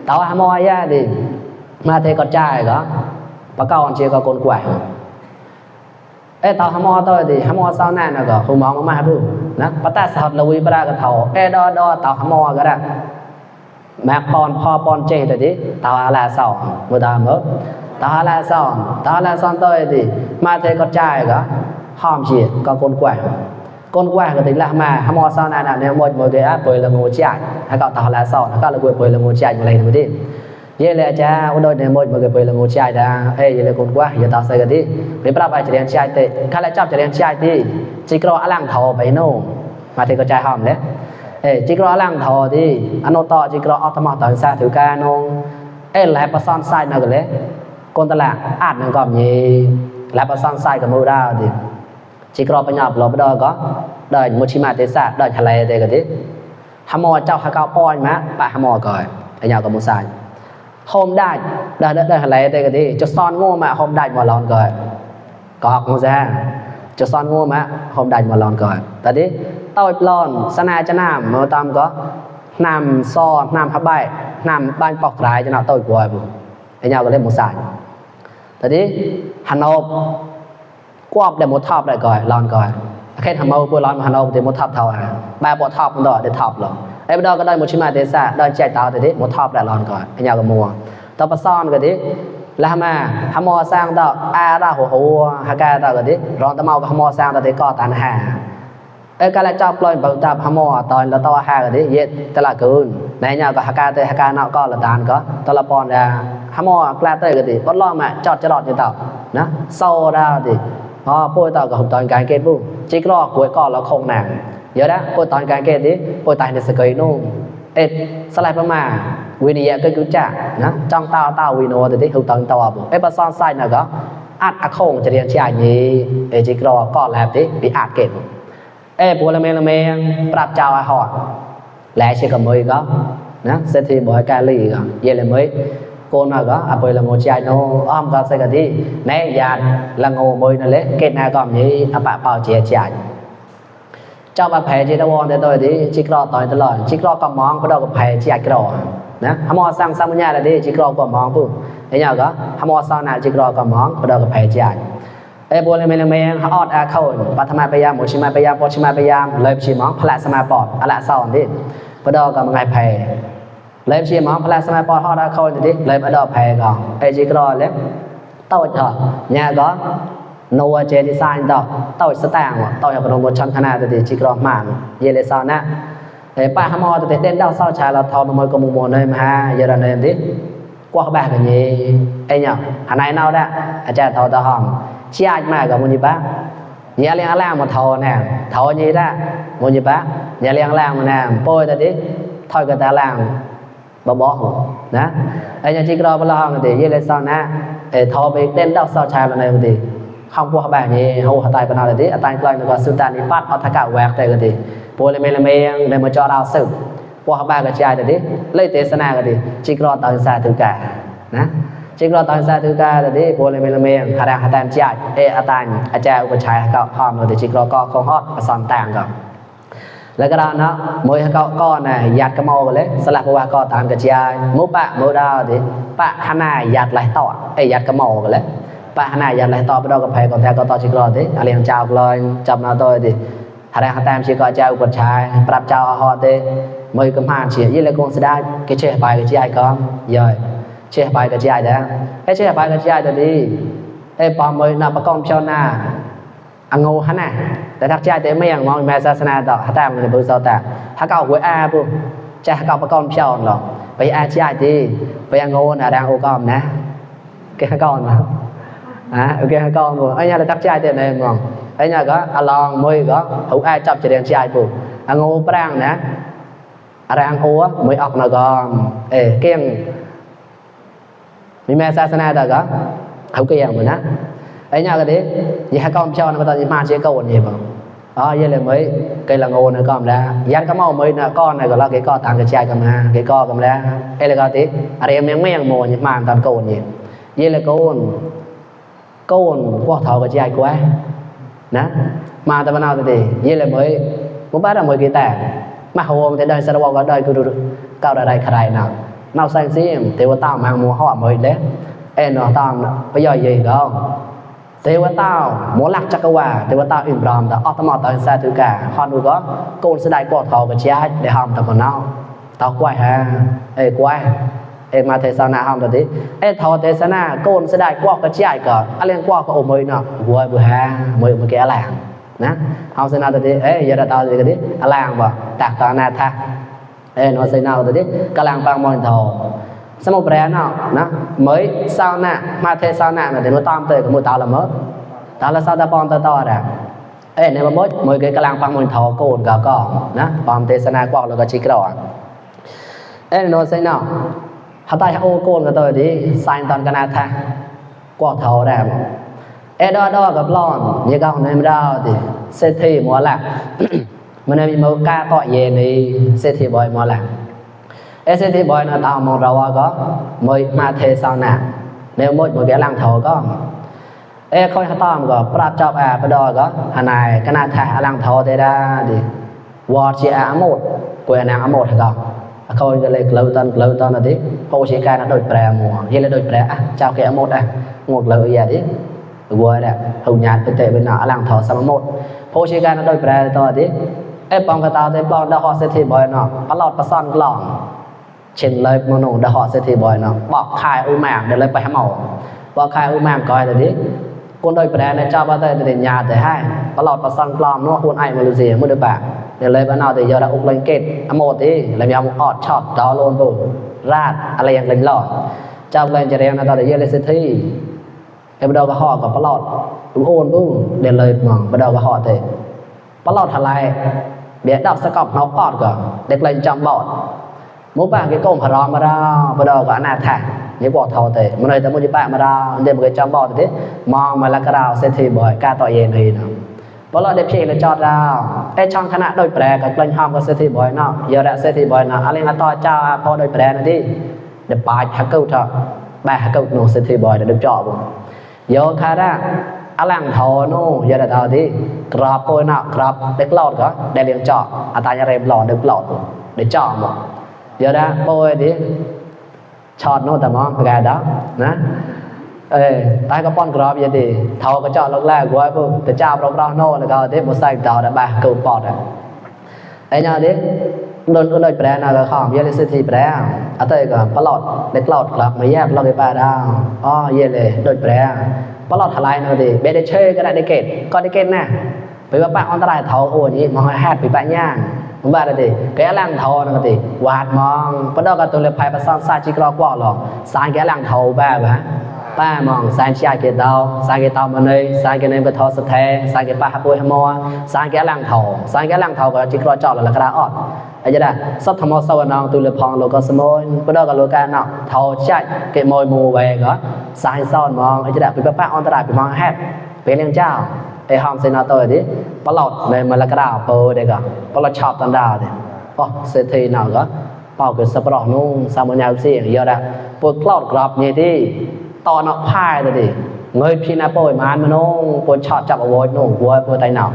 เตาหมออายะดิมาเทก็ใจก็ปะเก้าอันเชียก็คนกว่าเตาหมอตัวดิหมอเศร้าแน่นก็คงมองมาดูนะปะแต่สอดลุยปลากระเทาดอเตาหมอก็ได้แม็กปอนพอปอนเจตัวดิเตาอะไรสองมือดามเตาอะไรสองตัวดิมาเทก็ใจก็หอมเชียก็คนกว่าก็ติละมาหมอเศร้าแน่นเนี่ยหมดเกะเปิดละงูใจให้ก็เตาอะไรสองก็เลยเปิดละงูใจอะไรนี่ดิเยเลยจ้าอุดรเนี่ยหมดเปิดละงูใจได้เยเลยคนกว่าอย่าต่อใส่กันดิไปปรับไปจะเรียนใจเตะข้าราชการจะเรียนใจดิจิกรออลังทอไปโน่มาเทก็ใจหอมเลยจิกรออลังทอดิอโนต่อจิกรออัตมาต่อซาถือกานงแลประสานไซน์นั่นก็เลยคนตลาดอาดนั่นก็มีแลประสานไซน์กับมือดาวดิจิกรอปัญญาบลบดอก็ได้มุชิมาเตซ่าได้ทะเลเตกันดิหมอเจ้าข้าวป้อนมะปะหมอก่อนไอ้ยาวกับมุสายโฮมได้ทะเลเตกันดิจะซ่อนงูมาโฮมได้หมอลอนก่อนกอกมุสาจะซ่อนงูมาโฮมได้หมอลอนก่อนแต่ดิเต้าปลอนสนาจะน้ำมาตามก็น้ำซอน้ำพับใบน้ำบ้านปอกรายจะน้ำเต้าปล่อยบุไอ้ยาวก็เล่นมุสายแต่ดิฮันโนกวบเดมท็อปได้ก่อนลอนก่อนแค่ทำเอาปูร้อนมาฮันโนเดมท็อปเท่าแบบปอท็อปมันต่อเดท็อปหรอไอ้บดอก็ได้มุชิมาเตซ่าได้ใจเตาแต่ดิมท็อปได้ลอนก่อนไอ้ยาวก็มัวต่อประซ่อนก็ดิแล้วมาหมอสร้างต่อราหัวฮักกาต่อก็ดิร้อนตะเมากับหมอสร้างต่อดิก็ตันหาการละจับปล่อยแบบจับหมอตอนละต่อหาก็ดิเย็ดตละคืนในยาวก็ฮักกาเตฮักกาเนาก็ละตานก็ตละปอนดาหมอกลาเตก็ดิปลอมาจอดจะรอดอยู่ต่อนะโซดาดิพอป่วยต่อกับตอนการเก็บปุ๊บจิกรอกป่วยก่อนแล้วคงหนักเยอะนะป่วยตอนการเก็บดิป่วยตายในสกอยนุ่มสไลด์ประมาวินิยะก็คือจ่านะจ้องเต้าวิโนแต่ที่ถูกต้องตัวปุ๊บประสานไซน์นะก็อัดอคงจะเรียนชายนี้จิกรอก็แล้วดิปีอัดเก็บปัวละเมงปรับเจ้าหอดและเชื่อกับมือก็นะเศรษฐีบ่อยกาลีก็เยเลยมือคนน่ะก็เอาไปละงูใจโนอ้อมก็ใส่กันที่ในยานละงูมือนั่นแหละเกณฑ์หน้าก็มีอาปะเป่าเจียใจเจ้าบาแผลจีตะวันแต่ตัวที่จิกรอต่อยตลอดจิกรอก็มองก็ดอกกับแผลจีกรอนะหมอสร้างสมุญญาละดิจิกรอก็มองปุ๊บไอ้ยาก็หมอสร้างน่ะจิกรอก็มองก็ดอกกับแผลจีบัวเลยเมงออดอาเข้าปัทมาพยายามมุชิมาพยายามปชิมาพยายามเลยชิมองพละสมาปอดอะละซ่อนดิบ่ดอกก็มังไงแผล เลยชีมองพลาสมัยปอทอดาเขาดิเลยมาดอกแพก่อนไอจิกรอเลยโต้เถอะเนี่ยก็โนวเจดีไซน์ต่อโต้สแตงว่ะโต้กับโนบชันขนาดดิจิกรอมันเยเลซาวนะไอป้าขมอตัวเด่นดาวเศร้าชายเราทอมมวยกมุมโนยมาเยอรมันดิกว่าแบบนี้ไอเนี่ยหันไหนเน่าได้อาจารย์ทอตะหอมเชี่ยมากกับมุนิบ้าเนี่ยเลี้ยงแรงมาทอเนี่ยทอยี่ได้มุนิบ้าเนี่ยเลี้ยงแรงมาเนี่ยโป้ยแต่ดิทอยกับตาแรงบ่นะไอ้จิกรอบ่ลองดิเยเลซาวนะทอไปเด่นดาวเศร้าชายเราในดิข้ามพวกแบบนี้เฮาตายปานนั้นดิตายกลายก็สุดานิปัตอัฐกะแวกแต่ก็ดิโพเลเมลเมงได้มาจอดาวสึกพวกบ้ากระจายแต่ดิเลยเทศนาก็ดิจิกรอตอนสาธุกะนะจิกรอตอนสาธุกะแต่ดิโพเลเมลเมงหาหาตามจายอาตานอาจารย์อุปชัยก็พร้อมดิจิกรอก็คงฮอดสอนต่างก็แล้วก็เนาะมวยก็น่ะยัดกะเมาเลยสลับว่าก็ตามกระจายมุปะโมดาดิปะหนายัดไหลต่อยัดกะเมาก็เลยปะหนายัดไหลต่อไปดอกกับไผก็แต่ก็ต่อจิกรอดิอะไรอย่างเจ้าเลยจำนาตัวดิหาตามชีก็เจ้าอุปชัยปรับเจ้าฮอดดิมวยกำหานเสียยี่เลยคงสดาก็เชื่อไปก็ใจก็ย่อยเชื่อไปก็ใจแล้วเชื่อไปก็ใจตัวนี้ปอมมวยน่ะประกอบเจ้าหน้าอังโงหั่นน่ะแต่ทักใจแต่ไม่อย่างมองแม่ศาสนาต่อตามในบุษตะถ้าเก่าหวยอาปุ๊บจะเก่าประกอบเจ้าหรอกไปอาใจดีไปอังโงน่ะดังโอกอมนะแกก่อนมาโอเคก่อนบ่ไอ้เนี่ยทักใจแต่ในมองไอ้เนี่ยก็อลองมวยก็หูอาจับจะเรียนใจปุ๊บอังโงปรางนะอะไรอังโอมวยออกน่ะก็เกี้ยงมีแม่ศาสนาต่อก็เขาเกี่ยงเหมือนนะไอ้เนี่ยก็ดิยี่ห้อก้อมเช่านะตอนนี้มาเชี่ยก้อนยี่ป่ะยี่เลยmới cây là ngô nữa con đã dán cái màu mới nữa con này gọi là cái co tàng cái chai cầm ha cái co cầm đã đây là cái tí ở đây em mấy mồ như màn toàn cồn gìยี่เลยcồn qua thầu cái chai quá nè mà tao nào thìยี่เลยmới muốn bắt là mới cái tẻ mà hôm thì đời sẽ đâu có đời cứ được cao đời đây khai nào nào xanh xí thìว่าtao mang mua họ mới đấy nó tao bây giờ gì đóเทวตาหมอลักจักรวาเทวตาอินบรามตาออตมอตาสาธุกะฮอนดูก็โกนสดายกว่าทอกับเชียได้หอมตะคนเนาตากล้วยฮะกล้วยมาเทศนาหอมตะดิทอเทศนาโกนสดายกว่ากับเชียก็อะไรกว่าก็โอมยเนาะบัวบัวฮะมวยมันแก่แหลงนะเฮาเสนาตะดิอย่าตาสิกะดิแหลงบ่ตักตานาทะเนาะเสนาตะดิกะลังปังมอนทอสมุปแรนนะเมยซาวน่ะมาเทซาวน่ะเดี๋ยวตามเตยกับมือตาละเมอตาละซาตาปอนต่อแหละในบ่มดเมยกำลังฟังมันทอโกนก็นะปอมเทศนากว่าแล้วก็จิกรอโนไซเนาหาตาโอโกนก็ตัวดิไซน์ตอนกนาทะกว่าทอแล้ดอกับร้อนนี่ก็ในมันดาวดิเศรษฐีหมอละมันมีมือกาต่อเยนี่เศรษฐีบ่อยหมอละเศรษฐีบ่อยนะตามมองเราก็mớiมาเทศนาnếu một cái lăng thổ có khôi hạt tôm có prap chop bắt đầu có hàng này cái nào thả lăng thổ thế ra thì watch một quên nàng một hay không khôi cái lấy lâu tân là tí hồ sĩ ca nó đổi bè mùa như là đổi bè chào cái một một lời gì đấy vừa đấy hùng nhạt bên tệ bên nọ lăng thổ xong một hồ sĩ ca nó đổi bè to tí bong cái tao thấy bong đã họ sẽ thì bòi nọ bắt lọt bắt son lỏngเช่นเลยมโนดะเหาะเศรษฐีบ่อยเนาะบอกขายอุมามเดี๋ยวเลยไปหาหมอบอกขายอุมามก่อยแต่ดิคนโดยประเด็นในเจ้าบ้านแต่ญาติแต่ให้ตลอดประสังปลอมเนาะคนไอ้มาเลเซียมื้อเดือปะเดี๋ยวเลยบ้านเอาแต่ยอดอุกลังเกตอโมติแล้วมีเอาออดช็อตดอโลนปูราดอะไรอย่างเล่นหลอดเจ้าเลยจะเรียนนะตอนเดี๋ยวเลยเศรษฐีบ่ดอกก็เหาะกับตลอดอุโอนปูเดี๋ยวเลยมองบ่ดอกก็เหาะแต่ตลอดทลายเบียดดับสกอบนอกออดก็เด็กเลยจำบอดมุปะcái công phật mà ra bắt đầu có nạt thả những quả thầu thế mà nơi ta muốn đi bạ mà ra để một cái trong bò thế mong mà là cái đào sẽ thì bởi ca tỏi yen này nàoเพราะเราได้เพียงแต่จอดดาวช่องคณะโดยแปรกับกลิ่นหอมก็เสถียรบ่อยเนาะเยอะแล้วเสถียรบ่อยเนาะอะไรมาต่อเจ้าพอโดยแปรนั่นดิเดี๋ยวปลายฮักเกิลเถอะปลายฮักเกิลโนเสถียรบ่อยเดี๋ยวดูจอบเยอะค่ะนะอะไรอย่างทอโน่เยอะแต่ตอนที่กรอบโปรยเนาะกรอบเด็กหลอดก็ได้เลี้ยงจอบอัตราจะเรียบหลอดเด็กหลอดเดี๋ยวจอบหมดเดี๋ยวนะโปรยดิช็อตโน่แต่มองไปกันđóนะตายก็ป้อนกรอบอย่างดีเท่าก็เจาะลงแรกไว้ปุ๊บแต่เจ้าเราโน่แล้วก็ที่บุษย์ต่อได้บ้าเกิดปอดไอ้เนี่ยดิ đôi bè nào là không, vậy là sự thì bè, ở đây có palot, để cloud là mấy giáp lo cái ba đào, vậy là đôi bè, palot thay lại nào thì bé để chơi cái này để kết, có để kết nè, bởi vì bạn on tay thầu ủa gì mà hỏi hát bị bạn nhang, mình bảo là gì, cái lăng thầu nào thì quạt mong, bắt đầu cái tôi lấy phải bắt sang sai chỉ có qua rồi, sang cái lăng thầu ba vậy. Ba mong sang cái tàu mà nơi sang cái này cái thò sệt thề sang cái ba hấp bôi hamo sang cái lăng thầuก็จิกรอจอแล้วก็ได้ออดไอ้จะได้สัตว์ธรรมะสวรรค์ตุลพองโลกสมอยบ่ดอกก็โลกาเนาะเท่าใจเกมอยหมู่ไว้ก็สายซ้อนมองไอ้จะได้ไปป้าอันตรายไปมองแฮดเป็นเรื่องเจ้าไอ้หอมเซนาโตดิปลอดในมะละกะดาวเปเด้ก็ปลอดชอบตันดาวดิเศรษฐีเนาะก็เป่าคือสปรอนุ่งสามญาเสียงเยอะได้ปวดคลอดกรอบนี่ดิตอนพายตัวดิเงยพี่นาโปยมานมโนปวดชอดจับเอาไว้หนุ่มวัวปวดไตหนาว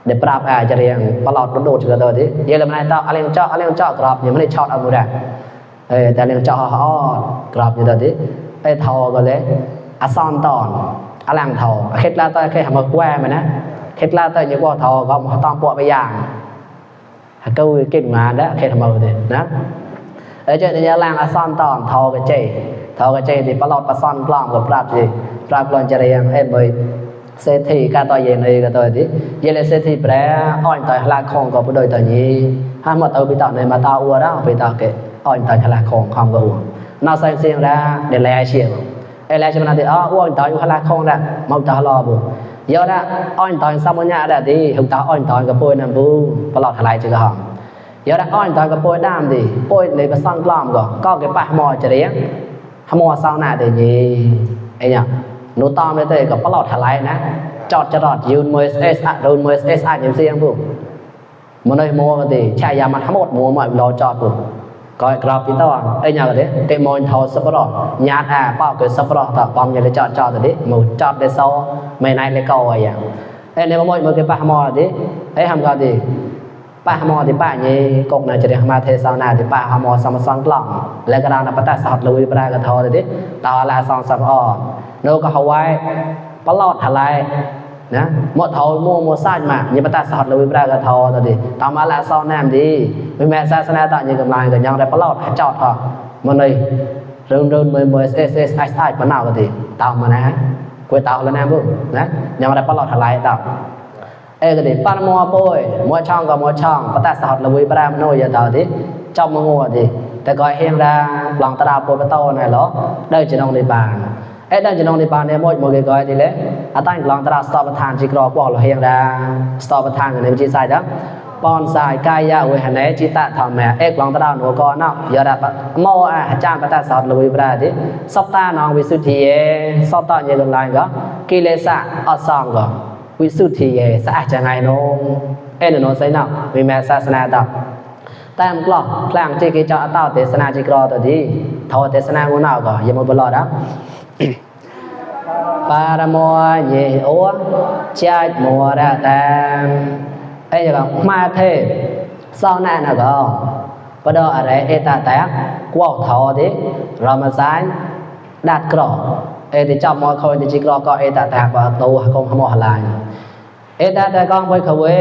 เดี๋ยวปราบจะเรียงปลอดโดดเฉยตัวดิเยอะเลยมันต่ออะไรเจาะกรอบยังไม่ได้ชอดเอาดูได้แต่เรื่องเจาะกรอบอยู่ตัวดิทอก็เลยซ้อนตอนอะไรทอเคล็ดลับตัวเคยทำมาแกว่มันนะเคล็ดลับตัวอย่างว่าทอก็ต้องปวดไปอย่างก็เก่งมาแล้วเคยทำมาดินะเจอในล่างซ้อนตอนทอก็เจthìปลอดซ้อนกล้องกับปราบสิปราบกลอนจะเรียงเบยเศรษฐีกาต่อเย็นเลยก็ตัวดิเยเลเศรษฐีแปรอ่อนต่อยหลักของก็บ่โดยตัวนี้ห้ามมาเอาไปต่อในมาตาอัวแล้วไปต่อเกอ่อนต่อยหลักของความก็อัวนอกใส่เสียงแล้วเดี๋ยวแลเชียวไอ้แลจะมันดิอ้วนต่อยอยู่หลักของแล้วมาตารอบ่เยอะละอ่อนต่อยซ้ำมันยะได้ดิหึงตาอ่อนต่อยกับป่วยนั่นบ่ปลอดหลายจึงก็หอมเยอะละอ่อนต่อยกับป่วยดามดิป่วยเลยไปซ่อนกล้องก็เก็บปะหมอจะเรียงหมอเศร้าหน้าเดี๋ยวนี้ไอ้เนี่ยหนูตอมเลยกับปลอดทลายนะจอดจะรอดยืนมือเอสโดนมือเอสอย่างเสียงปุ๊บมันเลยมัวกันดิใช่ยามันทั้งหมดมัวหมดรอจอดปุ๊บก็กรอบที่ตัวไอ้เนี่ยก็ดิเตะมอยทอสปรอญาติเป้าเกิดสปรอต่อปอมยังเลยจอดตัวดิมือจอดได้โซ่ไม่นายเลยก็อย่างไอ้เนี่ยมันมือเก็บปะหมอดิไอ้ทำก็ดิป้าหมอที่ป้านี่กกน่าจะเรียกมาเทศนาที่ป้าหมอสมสังกล่องแล้วก็ดาวนับตาสอดลุยปลากระทอดิต่อละ2 3อ้อโนก็เฮาไว้ปลอดทลายนะหมดเฮามัวซ่านมานี่ปตาสอดลุยปลากระทอตัวดิต่อมาละซ้อนแนมดีมีแม่ศาสนาต่างยังกำลังก็ยังได้ปลอดจอดอ่ะมันเลยเริ่มมือSSSI ปนาวก็ดิตามมานะกวยตาวแล้วนะบุ๊นะยังได้ปลอดทลายตามก็ดิปานมัวป่วยมัวช่องกับมัวช่องปตาสอดลุยปลามโนอย่าต่อดิจอบมัวดิแต่ก็เฮงราหลังตราปวดโตนั่นเหรอได้จะนองในบ้านได้จะนองในบ้านเนี่ยหมดก็ทีเลยตั้งหลังตราสตอประธานจิกรอกว่าเราเฮงราสตอประธานกันในวิจิตรสายดังปอนสายกายะเวหเนจิตะธรรมแม่หลังตราหนูก็เนาะอย่าได้โมอาจารย์ปตาสอดลุยปราดิสตาน้องวิสุทธิสตาเยกันไรก็กิเลสะอสองก็วิสุทธิสะอาดจังไงน้องโน้ใส่เนาะมีแม่ศาสนาต่อแต่มกลอพลางจิกิจเต้าเทศนาจิกรอตัวดีทอเทศนางูนาวก็ยังบ่รอดอ่ะปารโมเยโอจาดมัวระตามไอ้ก็มาเทเศร้าหน้าน่ะก็บ่ดออะไรตาแตกกวอกทอดิเรามาสายดัดกรอที่จับมอเขาจิกรอก็ตาแตกว่าตัวคงหมอหลายตาแต่กองไปขวย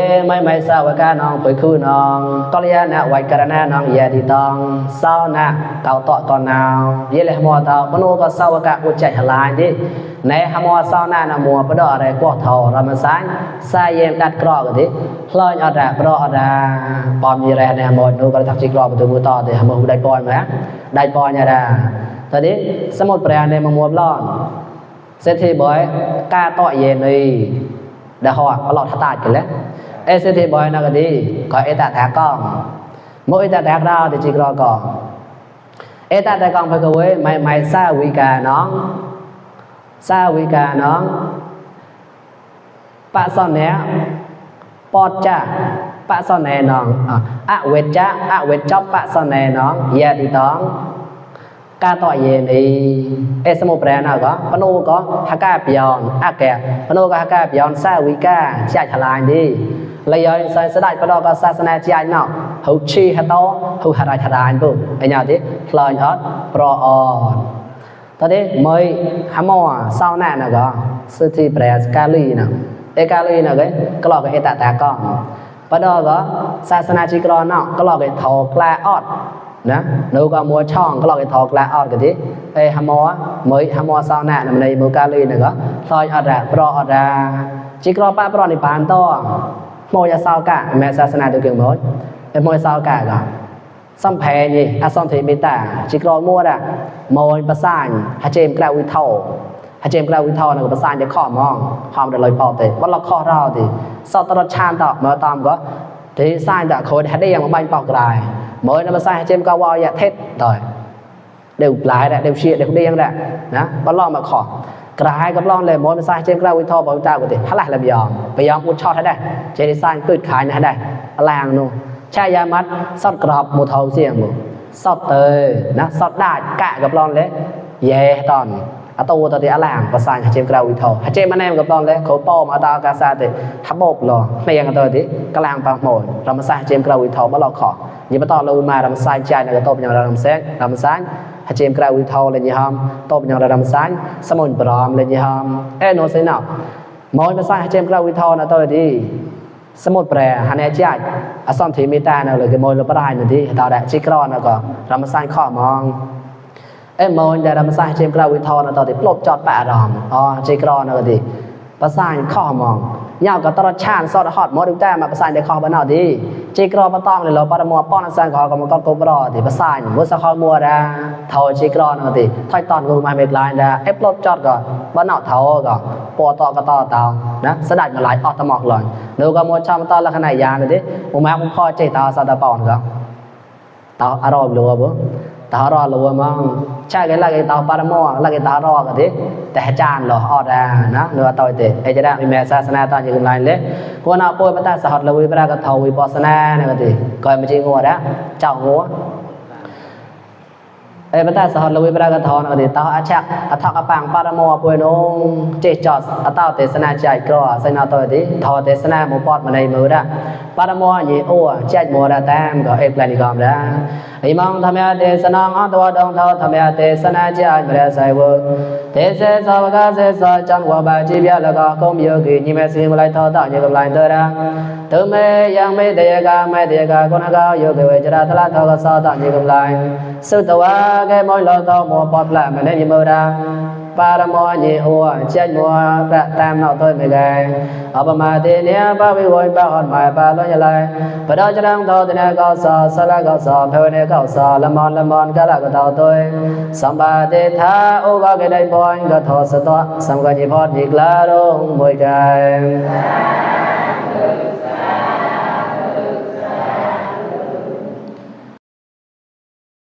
ไม่ทราบว่าการน้องไปคือน้องก็เรียนนะไว้กระแนน้องเยดีตองเศร้านะเก่าต่อก่อนนาวเยเลยมัวเต่าปนูก็เศร้าว่าการอุจจาระลายดิในมัวเศร้าหน้ามัวปดอะไรกวกทอเรามาสายสายเย็นดัดกรอกดิลอยอดาปรอดาปอมยีแรเนี่ยหมดนูก็ทักจิกรอประตูมือต่อดิมัวได้ปอยไหมได้ปอยเนี่ยนะตอนนี้สมุดแปลในมัวร้อนเศรษฐีบ่อยกาต่อเย็นเลยได้หอกปลอดทัดตากันแล้วเศรษฐีบ่อยนะก็ดีก็ตาแทกก้องโมตาแทกดาวที่จิกรอก่อนตาแทกก้องไปก็เว้ยไม่ซาวิกาน้องปะซ่อนแหนปอดจ้าปะซ่อนแหนน้องเวทจ้าเวทจ๊อบปะซ่อนแหนน้องเยติตองกาต่อเย็นสมุปแปรน่ะก็ปนูก็ฮักกาปยอนแกปนูก็ฮักกาปยอนซาวิกาจ่ายทลายดิเลยย้อนใส่สดายปดก็ศาสนาจ่ายเนาะหูชีฮะโตหูหารายทลายปุ๊บไอ้เนี่ยดิพลอยอดปรออนตอนนี้เมย์ฮามอเศร้าหน้าน่ะก็สุธีแปรกาลีน่ะกาลีน่ะก็หลอกตาก้อง ปะดอก็ศาสนาจิกรอเนาะก็ลอกไอ้ทอกลาออดนะนูก็มัวช่องก็ลอกไอ้ทอกลาออดกันดิเอ้หมอเมยหมอซาวนาในมือกาลีนี่ก็ซอยอดะปรออดาจิกรอป้าปรอนิพานต่อโมยซาวกะแม่ศาสนาตัวเก่งหมดไอ้โมยซาวกะก็สัมเพนี่อาสอนเทมิตาจิกรอมัวดะโมยประสานหาเจมกลาวิเท่าหาเจมกลาวิเท่านะก็ประสานจะข้อมองหอมเดลอยปอเตว่าเราข้อเราติสอตรชานต่อมาตามก็ที่สร้างจากโคดได้ยังมาบันปอกลายเมื่อนั้นมาสร้างเจมกาวอยเทศต่อยเดี๋ยวหลายแหละเดี๋ยวเชียเดี๋ยวเดียงแหละนะว่าลองมาขอกลายกับลองเลยเมื่อมาสร้างเจมกลาวิเท่าบอกเจ้าก็ติฮัลโหลไปยอมพูดชอบให้ได้เจดีสร้างเกิดขายให้ได้อะไรอย่างนู้ใช่ยามัดสอดกรอบหมูเทาเสียงหมูสอดเตยนะสอดได้กะกับลองเลยเย่ตอนอาตูตอนที่อะไรประสานหาเจมกลาวิเท่าหาเจมมาแนมกับลองเลยเขาป้อมาตากาซาเตทับบบหรอไม่ยังตัวที่กลางปากหมดเรามาสร้างเจมกลาวิเท่ามาเราขอยิ่งมาต่อเรามาเรามาสร้างใจในกระโตบอย่างเราทำเซ็กเรามาสร้างหาเจมกลาวิเท่าเลยยี่ห้อมโตบอย่างเราทำสร้างสมุนปลอมเลยยี่ห้อมโนเซนเอามอยมาสร้างหาเจมกลาวิเท่านะตัวที่สมุดแปรฮันเนจิตอสอมทีมิตาเนาะเลยก็มอยลบได้หนึ่งที่ตาแดดชิกรอนแล้วก็เรามาสร้างข้อมองมอยได้เรามาสร้างเจมกลาวิทอนะตอนที่ปลบจอดแปะรอมชิกรอนแล้วก็ดีประสานข้อมองยาวกับตลอดชาติสอดฮอดมอดูแต่มาประสานในข้อบ้านเอาดีชิกรอปะต้องเลยเราปะมัวป้อนสร้างข้อกับมันก็กบรอที่ประสานมุสคอมัวดาเท่าชิกรอนแล้วก็ดีถอยตอนกูมาเมกไลน์ดาปลบจอดก็บ้านเอาเท่าก็ปอต่อก็ต่อเตานะสดัดมาหลายออตมอกเลยดูก็มัวชอบตอนละขนาดยานเลยดิผมมาผมพอใจตาซาดาปอนก็ตาอารมณ์รัวบ่ตารอรัวมั้งใช่กันละไอ้ตาปารมอละไอ้ตารอก็ดิแต่จานหรอออดานะเนื้อต่อยเตไอ้จะได้มีแม่ศาสนาตอนอยู่กำลังเลยกูน่าป่วยมาตาสหัสละวิปรากฏวิปัสสนาเนี่ยก็ดิก็ไม่จริงงัวนะเจ้างัวมาตาสหัสละวิปรากฏนะก็ดิตาอาชักอัฐกปังปารมอป่วยนงเจจอดอัตาเตสนาใจกลัวใส่นาต่อยดิทอเตสนาหมู่ปอดมาในมือละปารมอยี่โอ้ใจมัวละแต้มก็แปลนิกรรมละอิมังธรรมะเทศนาอัตวะดงเทาธรรมะเทศนาใจมเรไซวเทเสสาวกาเสสจังหวะบาจิเบียละก็คงโยกินิเมสิมไลทอตะยกำลังเตระตุเมยังไม่เตยกาไม่เตยกากุณกาโยกิเวจระทละทอกสตะยกำลังสุตวะแกมอยลอตอมัวปอดละมะเนยิมราปารมอญิโอเจมัวประตามนอต้อยไม่ไกอปมาเตเนียปะวิโวยปะหอนหมายปะลอยไหลปะดอจรังโตตเนกอสสละกอสเพวเนกอสละมอนกะละกะตอต้อยสัมปะเตทาโอกะเกไดปอยกะทอสตอสัมกะญิพอดญิกลารงมวยไก